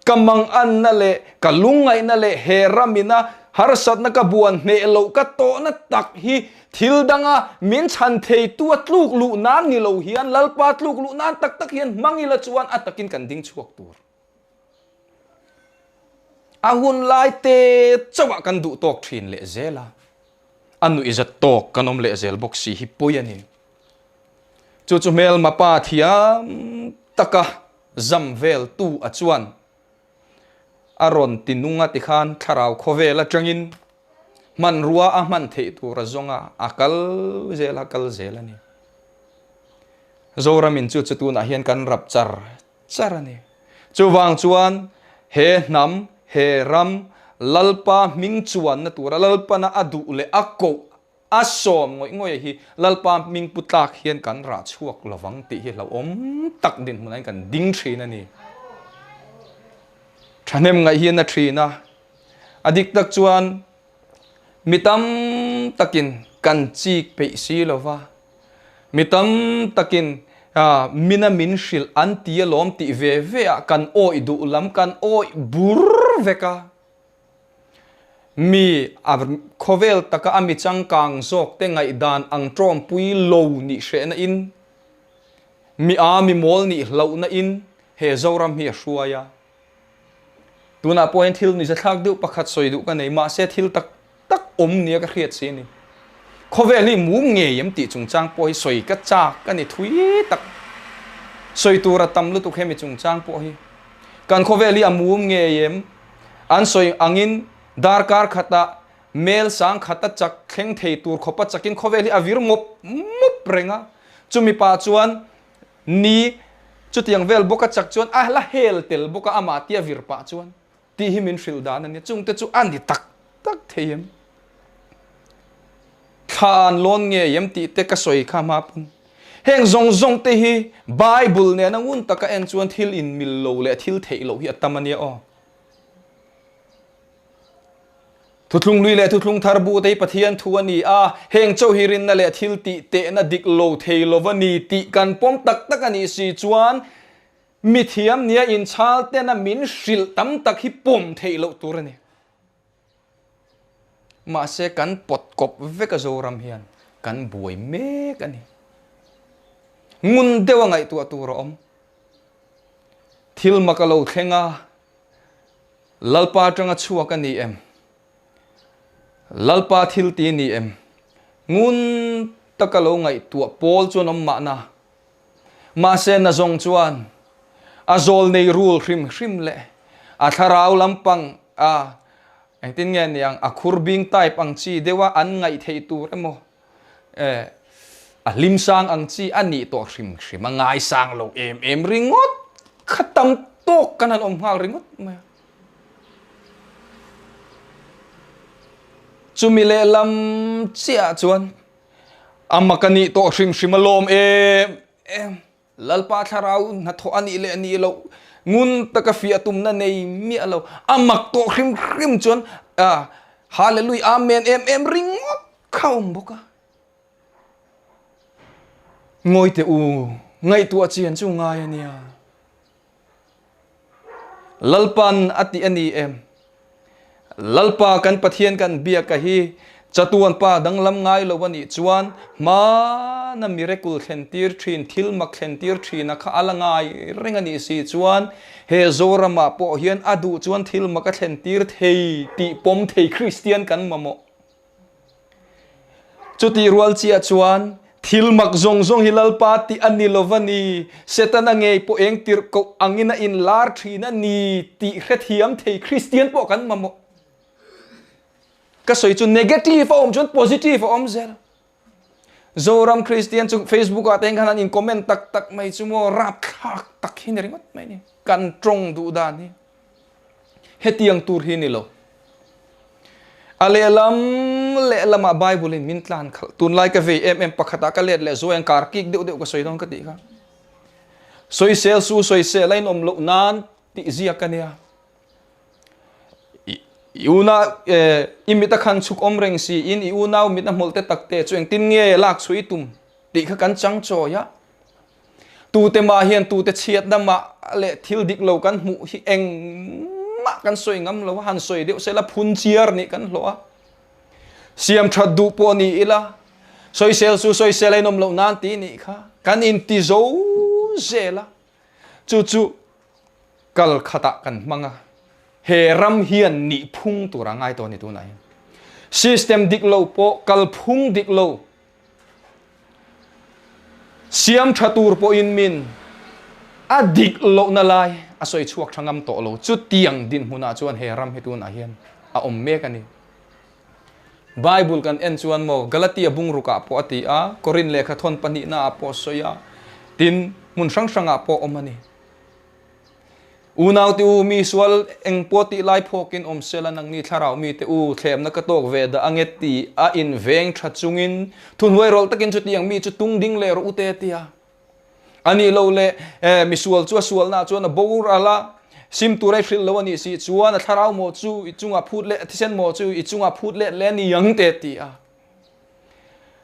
ka manganna leh ka lungngaihna leh he ramina harsatna ka buan hneh loh ka tawhna tak hi thil danga min chhan theitu a tluk luh nan ni lo hian Lalpa tluk luh nan tak tak hian hmang ila chuan a takin kan ding chhuak tur. A hun lai te chauhah kan duh tawk thin leh zel a, a nuihzat tawk kan awm leh zel bawk si hi pawi a ni. Chu chu hmelma pa thiam taka zam vel tu a chuan a rawn ti nung a tikhan thlarau khawvel atangin hmanrua a hman theih tur a zawng a, a kal zel a kal zel a ni. Zoramin chu chu tunah hian kan rap char char a ni. Chuvang chuan he hnam, he ram Lalpa hming chuanna tura Lalpana a duh leh a koh A sawm ngawih ngawih hi Lalpa hming pu tlak hian kan rah chhuak lovang tih hi hlauhawm tak dinhmunah hian kan ding thin a ni. Thahnem ngaih hian a thin a, a dik tak chuan mi tam takin kan chik peih si lova, mi tam takin mina min hrilh an ti alawm tih ve ve ah kan awih duh lam kan awih bur vek a. Mi a khawvel taka a mi changkang zawk te ngaihdan ang tawmpui lo nih hrehna in, mi a mi mawl nih hlauhna in he Zoram hi a hruai a. Tunah pawh hian thil nuihzathlak deuh pakhat sawi duh ka nei, mahse thil tak tak awm nia ka hriat si a ni. Khawvel hi mum ngei em tih chungchang pawh hi sawi ka chak a ni thui tak. Sawi tur a tam lutuk hemi chungchang pawh hi. Kan khawvel hi a mum ngei em? An sawi angin darkar khatah Mel sangkhata chak thleng thei tur khawpa chakin khawvel hi a vir mawp mawp reng a. Chumi pah chuan ni chutiang vel bawka chak chuan a la hel tel bawk a, amah tia vir pah chuan tih hi min hrilh dan a nia. Chungte chu a ni tak tak thei em? Thla an lawn ngei em tih te ka sawi kha hma pawn. Heng zawng zawng te hi Bible nena ngun taka en chuan thil inmil lo leh thil theih loh hi a tam a nia aw. Thuthlung hlui leh thuthlung thar bu te hi Pathian thu a ni a, heng chauh hi rinna leh thil tih tehna dik lo thei lo a ni tih kan pawm tak tak a nih si chuan mithiam nia inchhal tena min hrilh tam tak hi pawm theih loh tur a ni. Mahse kan pawt kawp vek a Zoram hian kan buai mek a ni. Ngun deuh a ngaihtuah tur a awm. Thil mak a lo thleng a, Lalpa atanga chhuak a ni em? Lalpa thil ti a ni em? Ngun taka lo ngaihtuah pawl chuan awm mahna. Mahse na zawng chuan a zawl nei rul hrim hrim leh a thlarau lampang a engtin nge niang a khur bing type ang chi deuha an ngaih theih tur emaw eh a hlim sang ang chi a nih tawh hrim hrim a ngaisang lo em em ringawt kha tam tawk kan han awm nghal ringawt mai a. Chumi lehlam chiah chuan a mak a nih tawh hrim hrim a lawm em em. Lalpa thlarau hnathawh a nih leh nih loh ngun taka fiah tumna nei miah lo. A mak tawh hrim hrim chuan Hallelujah Amen em em ringawt kha awm bawk a. Ngawi teh u, ngaihtuah chian chu ngai a nia. Lalpan a tih a ni em? Lalpa kan Pathian kan biaka hi chatuan pa danglam ngai lo a nih chuan hmana miracle thlentir thin, thil mak thlentir thina kha a la ngai reng a nih si chuan he Zoramah pawh hian a duh chuan thil mak a thlentir thei tih pawm thei Kristian kan mamawh. Chutih rual chiah chuan thil mak zawng zawng hi Lalpa tih a ni lo va ni, Setana ngei pawh eng tirh koh angin a inlar thin a ni tih hrethiam thei Kristian pawh kan mamawh. Ka sawi chu negative a awm chuan positive a awm zel. Zoram Kristian chu Facebook ah te hian khan an in comment tak tak mai chu maw rapthlak tak hi ni ringawt mai ni. Kan tawng duh dan hi. Hetiang tur hi ni lo. A lehlam lehlamah Bible in min tlan khalh. Tunlai ka vei em em pakhatah ka let leh zuai ang kar kik deuh deuh ka sawi dawn ka tih kha. Sawisel su sawisel a inawm loh nan tih ziak a nia. I una i mit a khan chhuk awm reng si in i unau mit a hmawlh te tak te chu engtin nge lak chhuih i tum tih kha kan chang chawi a. Tute mah hian tute chhiatna mah leh thil dik lo kan hmuh hi engmah kan sawi ngam lo a, han sawi deuh sela phun chiar nih kan hlawh a. Siam that duh pawh ni ila, sawisel chu sawisel a inawm loh nan ti nih kha kan inti zo zel a. Chu chu kal khatah kan hmang a, he ram hian nih phung tur a ngai tawh a ni tunah hian. System dik lo pawh kalphung dik lo Siam tha tur pawhin min a dik lohna lai a sawi chhuak tha ngam tawh lo. Chutiang dinhmunah chuan he ram hi tunah hian a awm mek a ni. Bible kan en chuan maw Galatia bungrukah pawh a ti a, Korin lehkha thawn pahnihnaah pawh a sawi a, tin hmun hrang hrangah pawh a awm a ni. Unaute u, mi sual eng pawh tih lai phawkin awm sela nangni thlarau mite u, thlemna ka tawk ve dah ange ti a inveng tha chungin thuhnuai rawlh takin chutiang mi chu tung ding leh rawh u te tia. A nih loh leh mi sual chu a sualnaah chuan a boral a, sim tur a i hrilh lo a nih si chuan a thlarau maw chu i chungah phut leh, thisen maw chu i chungah phut let leh a ni ang te ti a.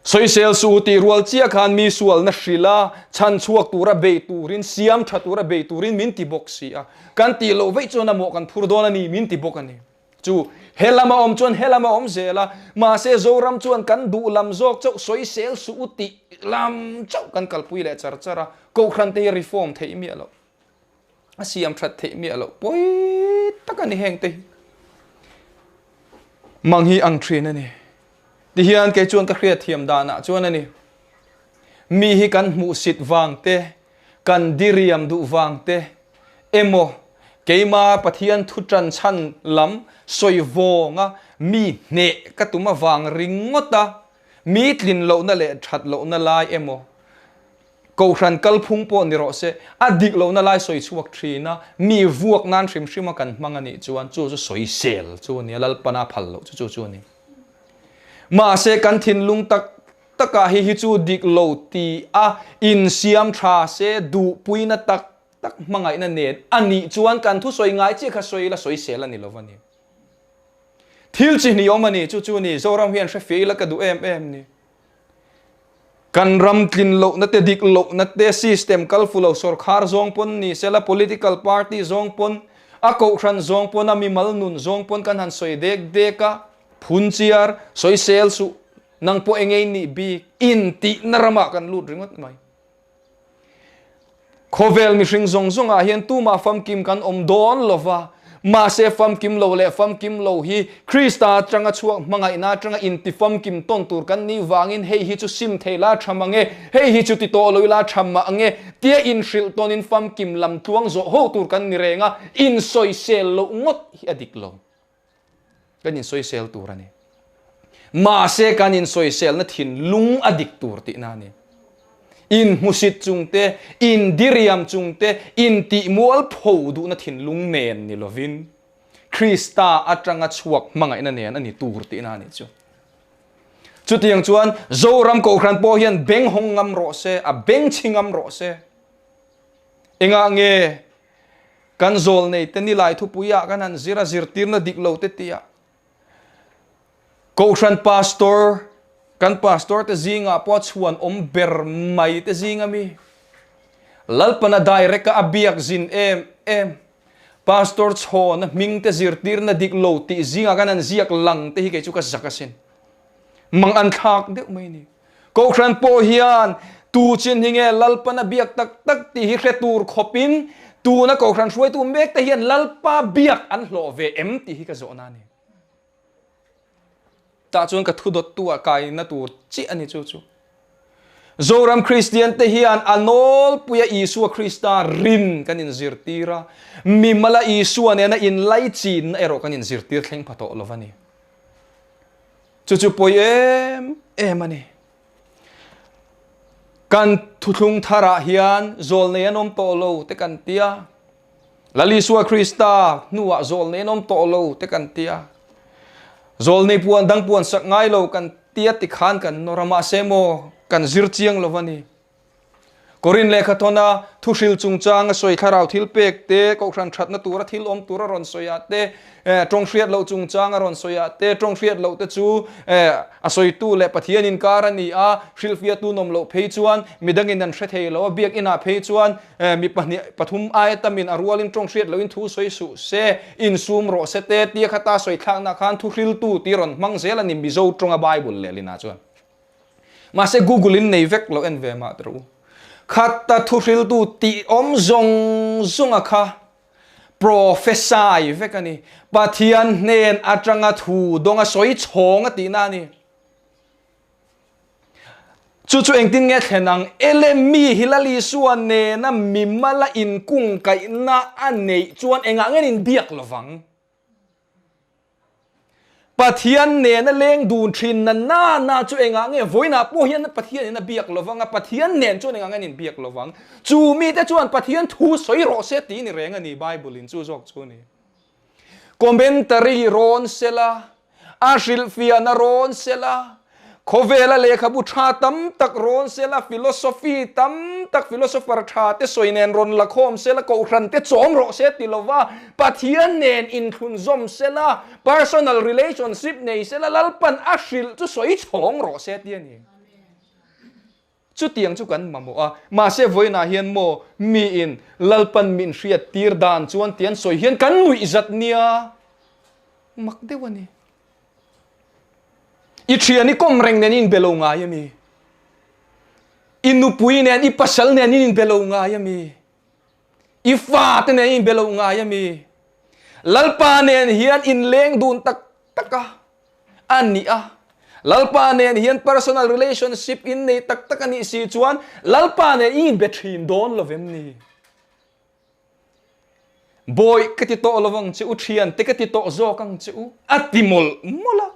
Sawisel suh tih rual chiah khan mi sualna hrilh a, chhan chhuak tura bei turin, siam tha tura bei turin min ti bawk si a. Kan tih loh veih chuan a mawh kan phur dawn a ni min ti bawk a ni. Chu he lam a awm chuan he lam a awm zel a, mahse Zoram chuan kan duh lam zawk chauh sawisel suh u tih lam chauh kan kalpui leh char char a, Kohhran te hi reform theih miah loh. A siam that theih miah loh pawi tak a ni heng te hi. Mang hi ang thin a ni. Tihian kei chuan ka hriatthiam danah chuan a ni. Mi hi kan hmuhsit vang te, kan diriam duh vang te emaw keima Pathian thu tan chhan lam sawi vawnga. Mi hneh ka tum avang ringawt a, mi tlin lohna leh that lohna lai emaw, Kohhran kalphung pawh ni rawh se, a dik lohna lai sawi chhuak thin a, mi vuak nan hrim hrim a kan hmang a nih chuan chu chu sawisel chu a ni a, Lalpana phal loh chu chu chu a ni. Mahse kan thinlung tak takah hi hi chu dik lo ti a insiam tha se duhpuina tak tak hmangaihna nen a nih chuan kan thusawi ngai chiah kha sawi ila sawisel a ni lo a ni. Thil chi hnih awm a ni, chu chu ni Zoram hian hre fiah ila ka duh em em ni. Kan ram tlin lohna te dik lohna te system kal fu lo sorkhar zawng pawn ni sela political party zawng pawn a kohhran zawng pawn a mimal nun zawng pawn kan han sawi dek dek a phun chiar sawisel suh nang pawh engei nih bik intihna ramah kan lut ringawt mai. Khawvel mihring zawng zawngah hian tumah famkim kan awm dawn lo va, mahse famkim lo leh famkim lo hi Krista atanga chhuak hmangaihna atanga inti famkim tawn tur kan nih vangin hei hi chu sim thei la tha mang e, hei hi chu ti tawh lo ila tha mah ang e tia inhrilh tawnin famkim lam tluang zawh ho tur kan ni reng a, insawisel loh ngawt hi a dik lo. Kan insawisel tur a ni. Mahse kan insawiselna thinlung a dik tur tihna a ni. Inhmusit chung te, indiriam chung te, intihmual pho duhna thinlung nen ni lovin Krista atanga chhuak hmangaihna nen a ni tur tihna a nih chu. Chutiang chuan Zoram Kohhran pawh hian beng hawng ngam rawh se, a beng chhi ngam rawh se. Engah nge Kan zawlnei te nilai thupui ah kan han zir a, zirtirna dik lo te tih ah Kohhran Pastor, kan Pastor te zingah pawh a chhuan awm ber mai te zing ami Lalpana direct a a biak zin em em Pastor chhawna hming te zirtirna dik lo tih zingah kan han ziak lang te hi kei chu ka zak asin. Mang an thlak deuh mai ni. Kohhran pawh hian tu chin hi nge Lalpan a biak tak tak tih hi hre tur khawpin tuna Kohhran hruaitu mek te hian Lalpa biak an hlawh ve em tih hi ka zawhna a ni. Tah chuan ka thu dawttu ah kaina tur chiah a ni chu chu. Zoram Kristian te hian a nawlpuia Isua Krista rin kan inzirtir a, mimala Isua nena inlaichinna erawh kan inzirtir thleng pha tawh lo va ni. Chu chu pawi em em a ni. Kan thuthlung tharah hian zawlnei an awm tawh lo te kan tia. Lal Isua Krista hnuah zawlnei an awm tawh lo te kan tia. Zawlnei puan dang puan sak ngai lo kan tia tikhan kan nawr a, mahse maw kan zir chiang lo a ni. Korin lehkhathawna thuhril chungchang a sawi thlarau thil pek te, kohhran thatna tura thil awm tur a rawn sawi ah te, tawng hriat loh chungchang a rawn sawi ah te, tawng hriat loh te chu a sawitu leh Pathian inkar a ni a, hrilhfiahtu nawm loh phei chuan midangin an hre thei lo a, biakin ah phei chuan mi pahnih pathum aia tamin a rualin tawng hriat lohin thu sawi suh se, insum rawh se te tia khata sawi thlakna khan thuhriltu tih rawn hmang zel a ni Mizo tawnga Bible lehlinah chuan. Mahse Google in nei vek lo en ve mah tawh u. Khat a thuhriltu tih awm zawng zawng a kha prophesy vek a ni. Pathian hnen atanga thu dawng a sawi chhawng a tihna a ni. Chu chu engtin nge thlen ang? Ele mi hi Lal Isua nena mimala inkungkaihna a neih chuan engah nge inbiak lovang? Pathian nena leng dun thin na na na chu engah nge vawiinah pawh hian Pathian in a biak lovang a, Pathian nen chuan engah nge an inbiak lovang? Chu mite chuan Pathian thu sawi rawh se tih ni reng a ni Bible in chu zawk chu a ni. Commentary rawn sela, a hrilhfiahna rawn sela, Khawvela lehkhabu tha tam tak rawn sela, philosophy tam tak philosopher tha te sawi nen rawn la khawm sela, kohhran te chawm rawh se ti lova, Pathian nen inthlunzawm sela, personal relationship nei sela, Lalpan a hrilh chu sawi chhawng rawh se ti a ni. Chutiang chu kan mamawh a, mahse vawiinah hian maw miin Lalpan min hriat tir dan chuan ti an sawi hian kan nuihzat nia mak deuh a ni. I thian i kawm reng nen i inbe lo ngai a mi? I nupui nen, i pasal nen i inbe lo ngai a mi? I fate nen i inbe lo ngai a mi? Lalpa nen hian inleng dun tak tak a a nih a. Lalpa nen hian personal relationship in nei tak tak a nih si chuan Lalpa nen i inbe thin dawn lo vem ni? Bawih ka ti tawh lo ang che u, thiante ka ti tawh zawk ang che u, a ti mawlh mawlh a.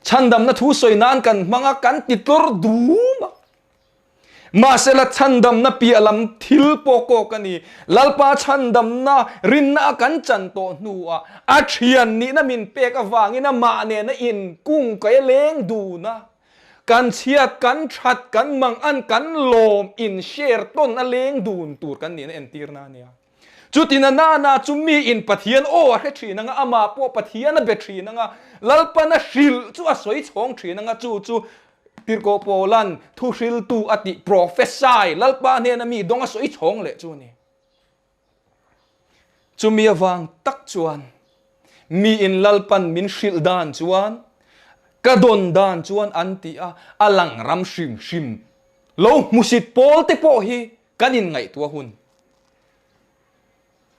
Chhandamna thu sawi nan kan hmang a, kan ti tlawr dum a. Mahsela chhandamna piah lam thil pawh kawk a ni. Lalpa chhandamna rinna a kan chan tawh hnuah a thian nihna min pek avangin amah nena inkung kai a leng dun a. Kan chhiat, kan that, kan mang an, kan lawm in share tawn a leng dun tur kan nihna entirna a nia. Chutin a nana chu mi in Pathian aw a hre thin anga, amah pawh Pathian a be thin anga, Lalpan a hrilh chu a sawi chhawng thin anga, chu chu Tirhkoh Paulan thuhriltu a tih prophesy, Lalpa hnena mi dawng a sawi chhawng leh chu a ni. Chumi avang tak chuan mi in Lalpan min hrilh dan chuan ka dawn dan chuan an ti a, a lang ram hrim hrim lo hmusit pawl te pawh hi kan inngaihtuah hun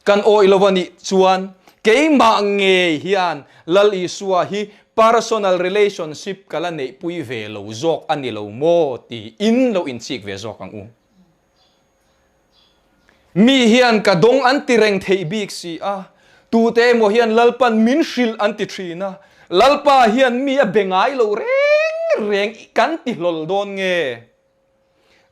kan awih lo a nih chuan keimah ngei hian Lal Isua hi personal relationship ka la neihpui ve lo zawk a ni lo maw tiin lo inchik ve zawk ang u. Mi hian ka dawng an ti reng theih bik si a, tute emaw hian Lalpan min hrilh an ti thin a, Lalpa hian mi a be ngai lo reng reng kan ti hlawl dawn nge?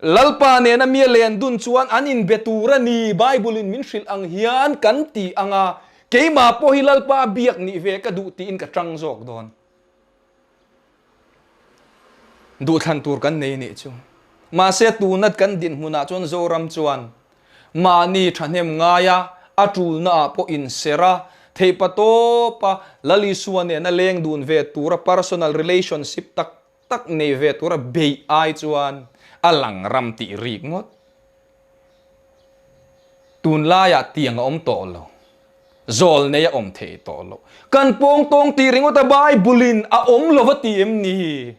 Lalpa nena mi a len dun chuan an inbe tur a ni, Bible-in min hrilh ang hian kan ti ang a, keimah pawh hi Lalpa biak nih ve ka duh tiin ka tang zawk dawn. Duhthlan tur kan nei nih chu. Mahse tunat kan dinhmunah chuan Zoram chuan mahni thahnem ngaia a tulnaah pawh inserh a, theihpatawpa Lal Isua nena leng dun ve tura personal relationship tak tak nei ve tura beih ai chuan a lang ram tih rik ngawt. Tunlaiah tiang a awm tawh lo. Zawl nei a awm thei tawh lo. Kan pawng tawng tih ringawt a Bible in a awm lo va ti em ni?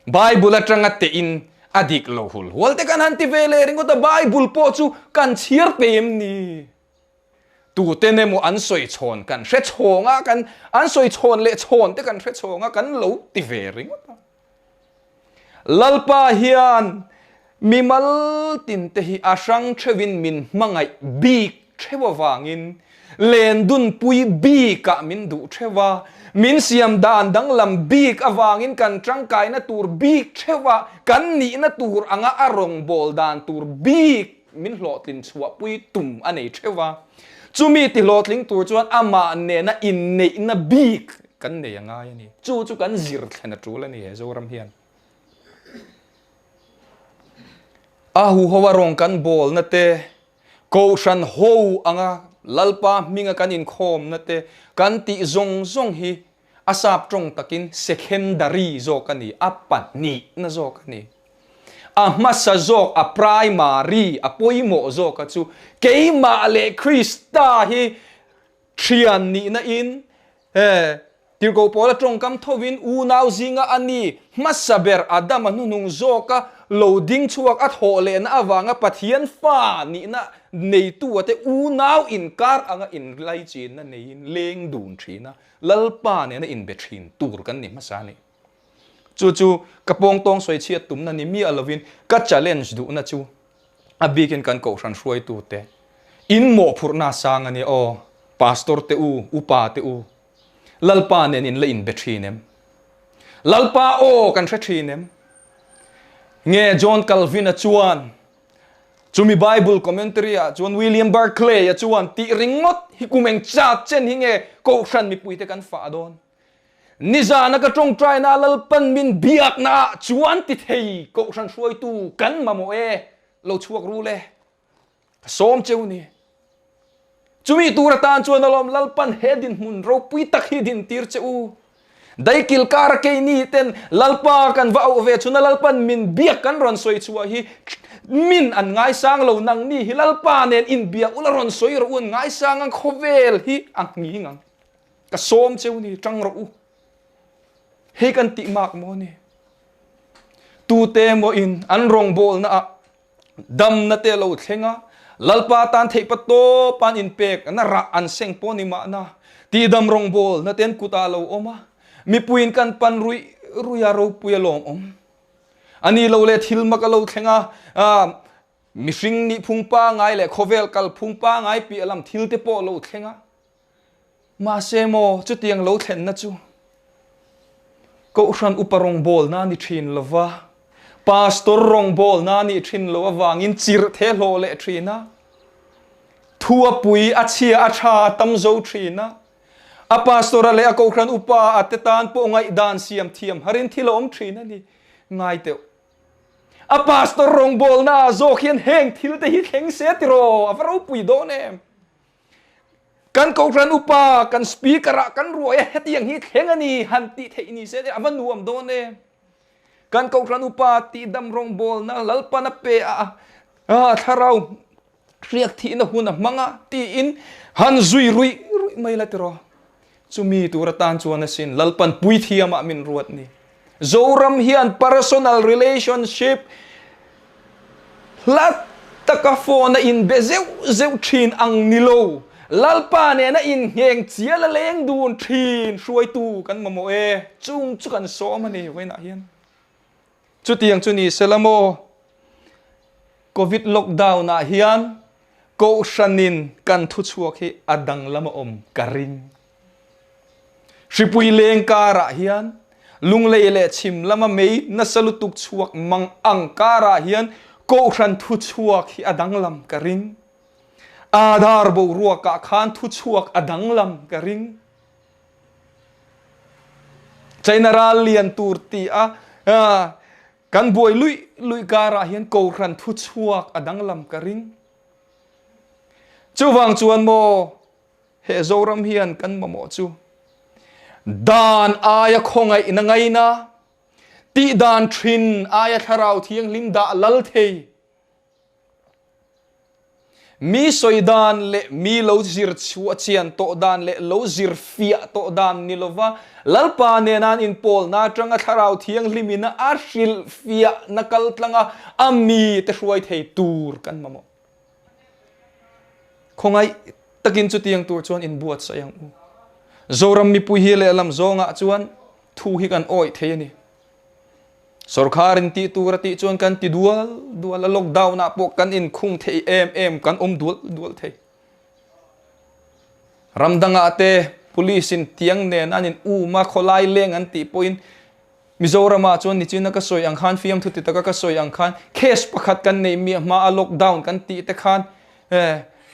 Bible atanga teh in a dik lo hul hual te kan han ti ve leh ringawt a Bible pawh chu kan chhiar pe em ni? Tuten emaw an sawi chhawn kan hre chhawng a, kan an sawi chhawn leh chhawn te kan hre chhawng a kan lo ti ve ringawt a. Lalpa hian mimal tinte hi a hrang theuhin min hmangaih bik theuh avangin lendunpui bikah min duh theuh a, min siam dan danglam bik avangin kan tangkaina tur bik theuh a, kan nihna tur anga a rawngbâwl dan tur bik min hlawhtlin chhuahpui tum a nei theuh a. Chumi tihlawhtling tur chuan amah nena inneihna bik kan nei a ngai a ni. Chu chu kan zir thlen a tul a ni he Zoram hian. A huho a rawng kan bawlna te, Kohhran ho anga Lalpa hminga kan inkhawmna te kan tih zawng zawng hi a sap tawng takin secondary zawk a ni, a pahnihna zawk a ni. A hmasa zawk, a primary, a pawimawh zawka chu keimah leh Krista hi thian nihna in He Tirhkoh Paula tawngkam thovin unau zinga a ni hmasa ber Adama hnuhnung zawka lo ding chhuak a thawh lehna avanga Pathian fa nihna neitu ate unau inkar anga inlaichinna neiin leng dun thin a, Lalpa nena inbe thin tur kan ni hmasa a ni. Chu chu ka pawngtawng sawi chhiat tumna ni miah lovin ka challenge duhna chu a bikin kan kohhran hruaitute in mawhphurhna a sang a nia aw, Pastor te u, upa te u, Lalpa nen in la inbe thin em? Lalpa aw kan hre thin em? Nge John Calvin-a chuan chumi Bible commentary-ah chuan William Barclay-a chuan tih ringawt hi kum eng chat chen hi nge kohhran mipuite kan fah dawn? Nizana ka tawngtaina Lalpan min biakna ah chuan ti thei Kohhran hruaitu kan mamawh e, lo chhuak ru le. Ka sawm cheu ni. Chumi tur atan chuan alawm Lalpan he dinhmun ropui tak hi din tir che u. Daikil kara keini ten Lalpa kan va auh ve chhuna Lalpan min biak kan rawn sawi chhuah hi min an ngaisang lo nangni hi Lalpa nen inbiak ula rawn sawi rawh u an ngaisang ang khawvel hi a nghing ang. Ka sawm cheu ni, tang rawh u. Hei kan tih mak maw ni? Tute maw in an rawngbawlna ah damna te lo thleng a, Lalpa tan theih pa tawp an inpek na rah an seng pawh ni mahna, tihdam rawngbawlna te an kut ah lo awm a, mipuiin kan pan ruih ruih a ropui a lawmawm. A ni lo le thil mak a lo thleng a, Mihring nih phung pangai leh khawvel kal phung pangai piah lam thil te pawh lo thleng a. Mahse maw chutiang lo thlenna chu Kohhran upa rawngbawlna a ni thin lo va, Pastor rawngbawlna a nih thin loh avangin chirh the hlawh leh thin a, thu a pui, a chhia, a tha a tam zo thin a, a Pastor-a leh a Kohhran upa a te tan pawh ngaihdan siam thiam harin thil a awm thin a ni. Ngai teuh. A Pastor rawngbawlna ah zawk hian heng thil te hi thleng se tiraw? A va ropui dawn em? Kan Kohhran upa, kan Speaker ah kan ruai a, hetiang hi thleng a ni han tih theih ni se a va nuam dawn e. Kan Kohhran upa tihdam rawngbawlna Lalpan a pe a, a thlarau hriak thihna hun a hmang a tiin han zui ruih ruih mai la tiraw. Chumi tur atan chuan asin Lalpan puithiamah min ruat ni. Zoram hian personal relationship hla taka phone a inbe zeuh zeuh thin ang ni lo. Lalpa nena inngheng chial a leng dun thin hruaitu kan mamawh e. Chung chu kan sawm a ni vawiinah hian. Chutiang chu ni sela maw? Covid lockdown ah hian Kohhranin kan thuchhuak hi a danglam a awm ka ring. Hripui leng karah hian Lunglei leh chhim lama mei nasa lutuk chhuak mang ang karah hian Kohhran thuchhuak hi a danglam ka ring. Aadhaar boruakah khan thuchhuak a danglam ka ring. China ral lian tur ti a Kan buai luih luih karah hian Kohhran thuchhuak a danglam ka ring. Chuvang chuan maw he Zoram hian kan mamawh chu dan aia khawngaihna ngaina, tihdan thin aia thlarau thianghlim dah lal thei, Mi sawi dan leh mi lo zir chhuah chian tawh dan leh lo zir fiah tawh dan ni lova Lalpa nena an inpawlna atanga Thlarau Thianghlimin a hrilh fiahna kal tlanga a mite hruai thei tur kan mamawh. Khawngaih takin chutiang tur chuan inbuatsaih ang u. Zoram mipui hi lehlam zawngah chuan thu hi kan awih thei a ni. Sorkar in tih tur a tih chuan kan ti dual dual a, lockdown ah pawh kan inkhung thei em em, kan awm dual dual thei. Ram dangah te police in tiang nen an in um a, khawlai leng an tih pawhin Mizoram ah chuan nichina ka sawi ang khan, fiamthu ti taka ka sawi ang khan case pakhat kan neih miah hma a lockdown kan tih te khan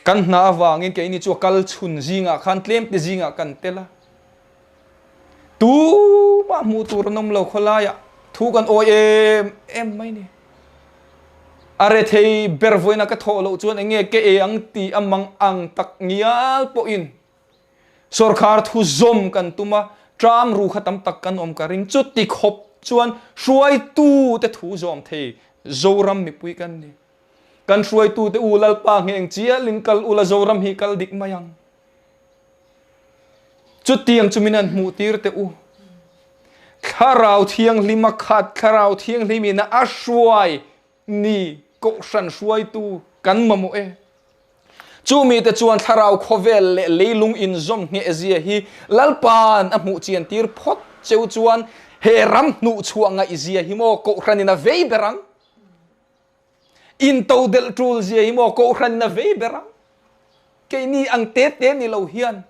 kan hna avangin keini chu a kal chhun zingah khan tlem te zingah kan tel a. Tumah hmuh tur an awm lo khawlaiah thu kan awi em em mai ni. A rethei ber vawiina ka thawh loh chuan enge ke e ang tih a mang ang tak ngial pawhin sawrkhar thu zawm kan tum a, tram ru kha tam tak kan awm ka ring. Chuti khawp chuan hruaitu te thu zawm thei Zoram mipui kan ni. Kan hruaitu te u Lalpa ngheng chialin kal ula Zoram hi kal dik mai ang. Chutiang chu min han hmuh tir teh u. Thlarau Thianghlim a khat, Thlarau Thianghlim in a hruai ni Kohhran hruaitu kan mamawh e. Chu mite chuan Thlarau khawvel leh leilung inzawm ngheh zia hi Lalpa'n a hmuh chian tir phawt cheu chuan he ram hnuhchhuah ngaih zia hi maw Kohhran in a vei ber ang. Intodelh tul zia hi maw Kohhran in a vei ber ang. Keini ang te te ni lo hian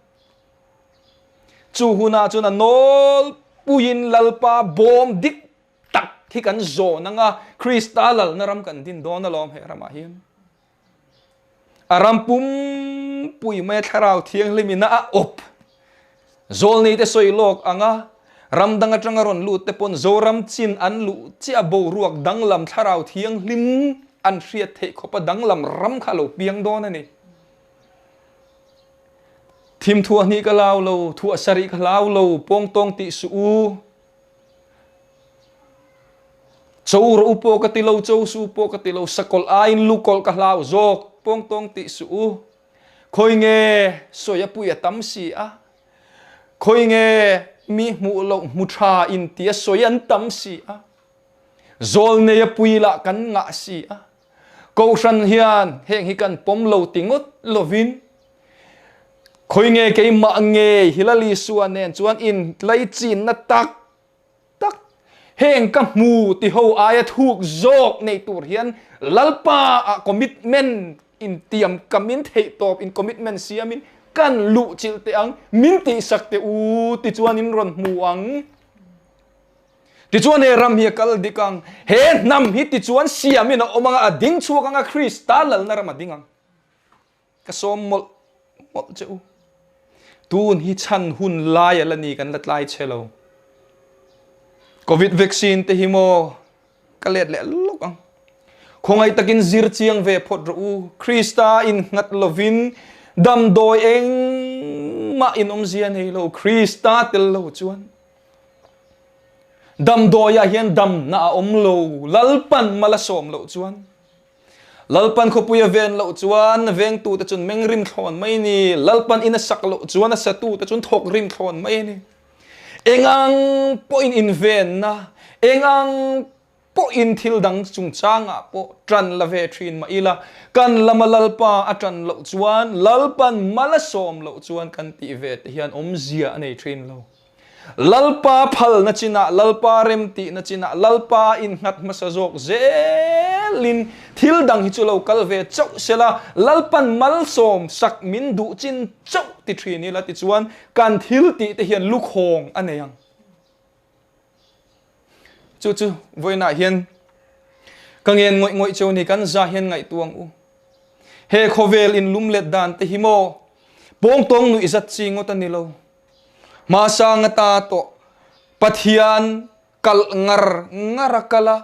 chu hunah chuan a nawlpuiin Lalpa bawm dik tak hi kan zawn ang a, Krista lalna ram kan din dawn alawm he ramah hian. A ram pumpui maia Thlarau Thianghlim ina a awp zawlnei te sawi lawk ang a, ram dang atanga rawn lut te pawn Zoram chin an luh chiah boruak danglam Thlarau Thianghlim an hriat theih khawpa danglam ram kha a lo piang dawn a ni. Thim thuah hnih ka lau lo, thuah sarih ka hlau lo, pawngtawng tih suh u. Cho rawh u pawh ka ti lo, cho su pawh ka ti lo, sakawlh aiin lukawlh ka hlau zawk, pawngtawng tih suh u. Khawi nge sawi a pui a tam si a, khawi nge mi hmuh loh hmu tha in ti a sawi an tam si a, zawlnei a pui lah kan ngah si a, Kohhran hian heng hi kan pawm lo ti ngawt lovin, Khawi nge keimah nge Hilal Isua nen chuan inlaichinna tak tak, Heng ka hmu ti ho aia thuk zawk nei tur hian Lalpa ah commitment in tiam kam in theih tawp in commitment siam in kan luh chilh teh ang, min tihsak teh u ti chuan in rawn hmu ang. Tichuan he ram hi a kal dik ang, he hnam hi tichuan siam in a awm ang a, a ding chhuak ang a, Krista lalna ram a ding ang. Ka sawm mawlh mawlh che u. Tun hi chhan hun lai a la ni kan la tlai che lo. Covid vaccine te hi maw ka let leh lawk ang. Khawngaih takin zir chiang ve phawt rawh u. Krista in nghat lovin damdawi engmah in awmzia nei lo. Krista tel lo chuan damdawi ah hian damna a awm lo. Lalpan mal a sawm loh chuan Lalpan khawpui a ven loh chuan vengtute chun meng rim thlawn mai ni. Lalpan in a sak loh chuan a satute chun thawk rim thlawn mai ni. Engang pawhin invenna, engang pawhin thil dang chungchangah pawh ṭan la ve ṭhin mah ila, kan lama Lalpa a ṭan loh chuan, Lalpan mal a sawm loh chuan kan tih ve te hian awmzia a nei ṭhin lo. Lalpa phalna chinah, Lalpa remtihna chinah, Lalpa innghat hmasa zawk zelin thil dang hi chu lo kal ve chauh sela, Lalpan malsawm sak min duh chin chauh ti thin ila tichuan kan thil tih te hian lukhawng a nei ang. Chu chu vawiinah hian ka ngen ngawih ngawih cheu ni kan za hian ngaihtuah ang u. He khawvel inlumlet dan te hi maw pawngtawng nuih zat chi ngawt a ni lo. Hmasang ata tawh Pathian kalh ngar ngar a kal a,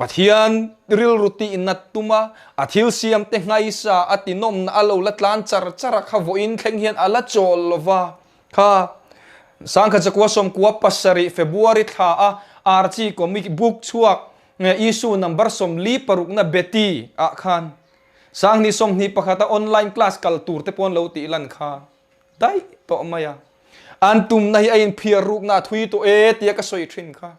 Pathian rilru tih nat tum a, a thil siam te nghaisa a tinawmna a lo la tlan char char a kha vawiin thleng hian a la chawl lo va. Kha Sangkhat Zakua Sawmkua pasarih February thla a Archie comic book chhuak issue number 46 na Betty ah khan Sanghnih 21 a online class kal tur te pawh an lo tih lan kha. Daih tawh mai a. An tumna hi a inphiar rukna a thui tawh e tia ka sawi thin kha.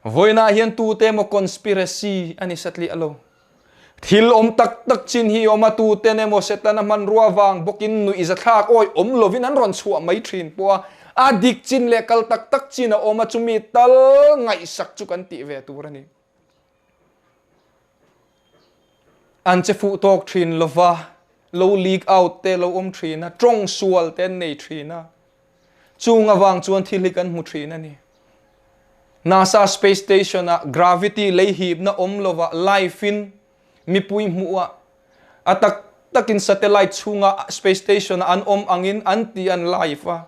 Vawiinah hian tute emaw conspiracy a ni satliah lo. Thil awm tak tak chin hi awm a, tuten emaw Setana hmanrua vang bawkin nuih zathlak awi awm lovin an rawn chhuah mai thin pawh a, a dik chin leh kal tak tak chin a awm a, chumi tal ngaihsak chu kan tih ve tur a ni. An che fuh tawk thin lova, lo leak out te lo awm thin a, tawng sual te an nei thin a, chung avang chuan thil hi kan hmu thin a ni. NASA space station ah gravity lei hipna awm lova live in mipui hmuh ah a tak takin satellite chhunga space station ah an awm angin an ti an live a.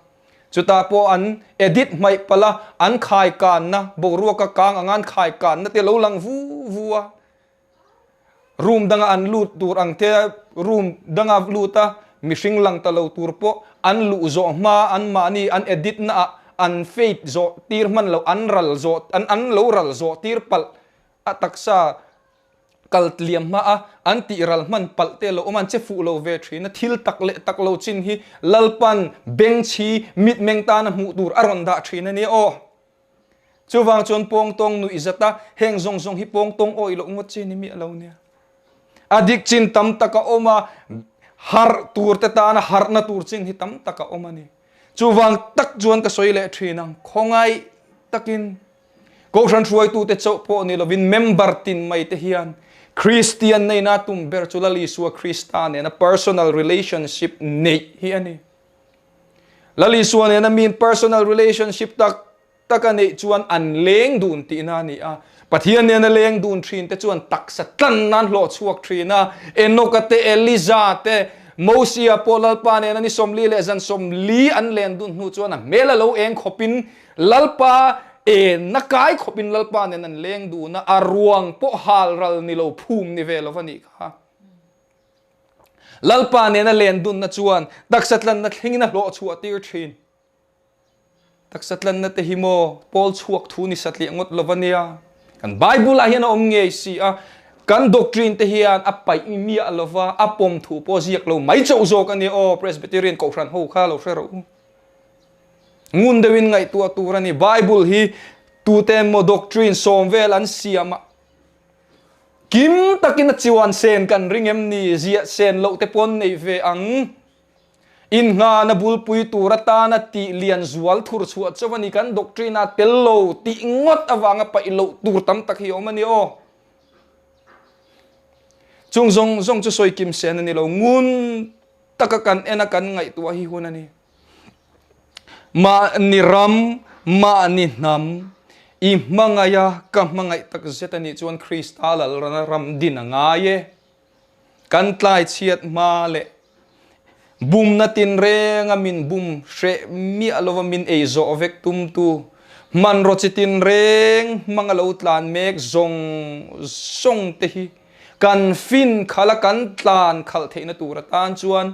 Chutah pawh an edit hmaih palh a, an khai kanna, boruaka kang anga an khai kanna te lo lang vu vu a. Room danga an lut tur ang te, room danga lut a, mihring lang ta lo tur pawh an luh zawh hma an mahni an edit na ah an fade zawh tir hman lo, an ral zawh, an an lo ral zawh tir palh a taksa kal tliam hma a, an tih ral hman palh te lo awm a, an che fuh lo ve thin a, thil tak leh tak lo chin hi Lalpan bengchhi mitmeng tana hmuh tur a rawn dah thin a nia aw. Chuvang chuan pawngtawng nuih zat a, heng zawng zawng hi pawngtawng awih loh ngawt chi ni miah lo nia. A dik chin tam tak a awm a, harh tur te tana harhna tur chin hi tam tak a awm a ni. Chuvang tak chuan ka sawi leh thin ang, khawngaih takin Kohhran hruaitute chauh pawh ni lovin member tin mai te hian Kristian neina tum ber chu Lal Isua Krista nena personal relationship neih hi a ni. Lal Isua nena miin personal relationship tak tak a neih chuan an leng dun tihna a ni a. Pathian nena leng dun thin te chuan taksa tlan nan hlawh chhuak thin a. Enoka te, Eliza te, Mosia pawh Lalpa nena ni 40 leh zan 40 an len dun hnu chuan a hmel a lo eng khawpin Lalpa en na kai khawpin Lalpa nen an leng dun a, a ruang pawh hal ral ni lo phum ni ve lo va nih kha. Lalpa nen a len dunna chuan taksa tlanna thlengin a hlawh chhuah tir thin. Taksa tlanna te hi maw pawl chhuak thu ni satliah ngawt lo va nia. Kan Bible ah hian a awm ngei si a, kan doctrine te hian a paih miah lo va, a pawm thu pawh ziak lo mai chauh zawk a nia aw, Presbyterian Kohhran ho kha lo hre rawh u. Ngun deuhin ngaihtuah tur a ni. Bible hi tute emaw doctrine sawm vel an siam a, kim takin a chuan sen kan ring em ni? Ziah sen loh te pawh an nei ve ang. Innghahna bulpui tur atana tih lian zual thur chhuah chauh a ni kan doctrine ah tel lo tih ngawt avanga paih loh tur tam tak hi a awm a ni aw. Chung zawng zawng chu sawi kim sen a ni lo, ngun taka kan en a kan ngaihtuah hi hun a ni. Mahni ram, mahni hnam i hmangaiha ka hmangaih tak zet a nih chuan Krista lalrana ram din a ngai e. Kan tlai chhiat hma leh bumna tinrenga min bum hreh miah lova min ei zawh vek tumtu hmanraw chi tinreng hmang a lo tlan mek zawng zawng te hi kan fin khalh a kan tlan khalh theihna tur atan chuan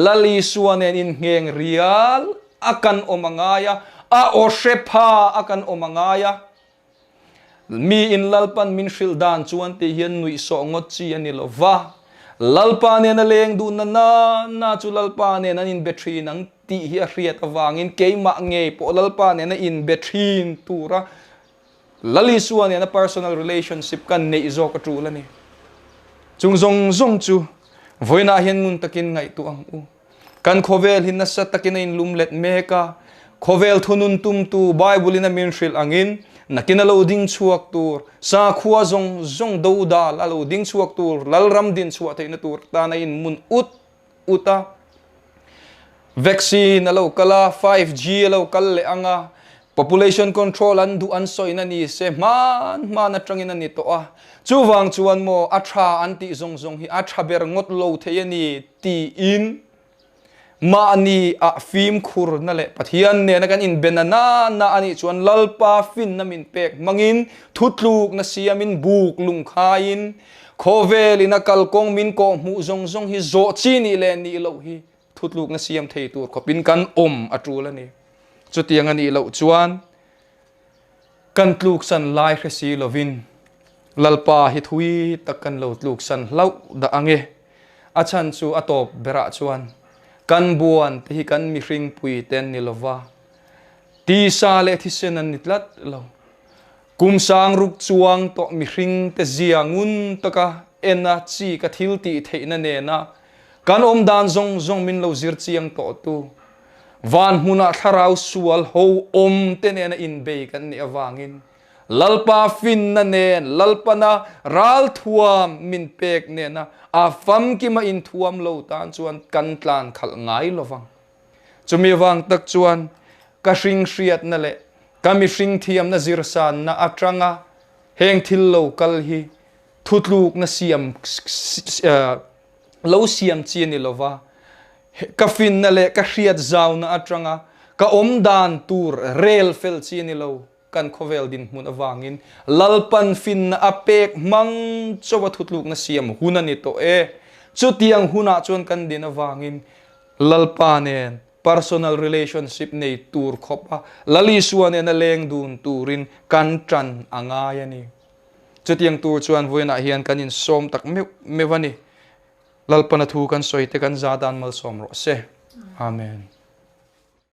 Lal Isua nen inngeng rial a kan awm a ngai a, a aw hre pha a kan awm a ngai a. Mi in Lalpan min hrilh dan chuan tih hian nuihsawh ngawt chi a ni lo va, Lalpa nen a leng duhna na na chu Lalpa nen an inbe thin ang tih hi a hriat avangin keimah ngei pawh Lalpa nen a inbe thin tura Lal Isua nena personal relationship kan neih zawk a tul a ni. Chung zawng zawng chu vawiinah hian ngun takin ngaihtuah ang u. Kan khawvel hi nasa takin a inlum let mek a, khawvel thunun tumtu Bible-in a min hrilh angin nakin a lo ding chhuak tur, sakhua zawng zawng dodal a lo ding chhuak tur, lalram din chhuah theihna tur atan a inmun ut ut a. Vaccine a lo kal a, 5G a lo kal leh ang a, population control an duh an sawina ni se hman hman atangin a ni tawh a. Chuvang chuan maw a tha an tih zawng zawng hi a tha ber ngawt lo thei a ni tiin mahni ah fimkhurna leh Pathian nena kan inbena na na a nih chuan Lalpa finna min pek hmangin thutlukna siamin buk lungkhaiin Khawvelin a kalkawng min kawhhmuh zawng zawng hi zawh chi nih leh nih loh hi thutlukna siam thei tur khawpin kan awm a tul a ni. Chutiang a nih loh chuan kan tluksan lai hre si lovin Lalpa hi thui tak kan lo tluksan hlauh dah ang e. A chhan chu a tawp berah chuan kan buan te hi kan mihring pui te an ni lova, tisa leh thisen an ni tlat lo. Kum sang ruk chuang tawh mihring te zia ngun taka en a chi ka thil tih theihna nena kan awm dan zawng zawng min lo zir chiang tawh tu van hmunah thlarau sual ho awm te nena inbei kan nih avangin Lalpa finna nen Lalpana ralthuam min pek nena a famkima inthuam lo tan chuan kan tlan khalh ngai lovang. Chumi avang tak chuan ka hring hriatna leh ka mihring thiamna zirsanna atanga heng thil lo kal hi thutlukna siam lo siam chi a ni lova, ka finna leh ka hriat zauna atanga ka awmdan tur rel fel chi a ni lo. Kan khawvel dinhmun avangin Lalpan finna a pek hmang chauh a thutlukna siam hun a ni tawh e. Chutiang hunah chuan kan din avangin Lalpa nen personal relationship nei tur khawp a Lal Isua nen a leng dun turin kan tan a ngai a ni. Chutiang tur chuan vawiinah hian kan insawm tak meuh meuh a ni. Lalpana thu kan sawi te kan za dan malsawm rawh se. Amen.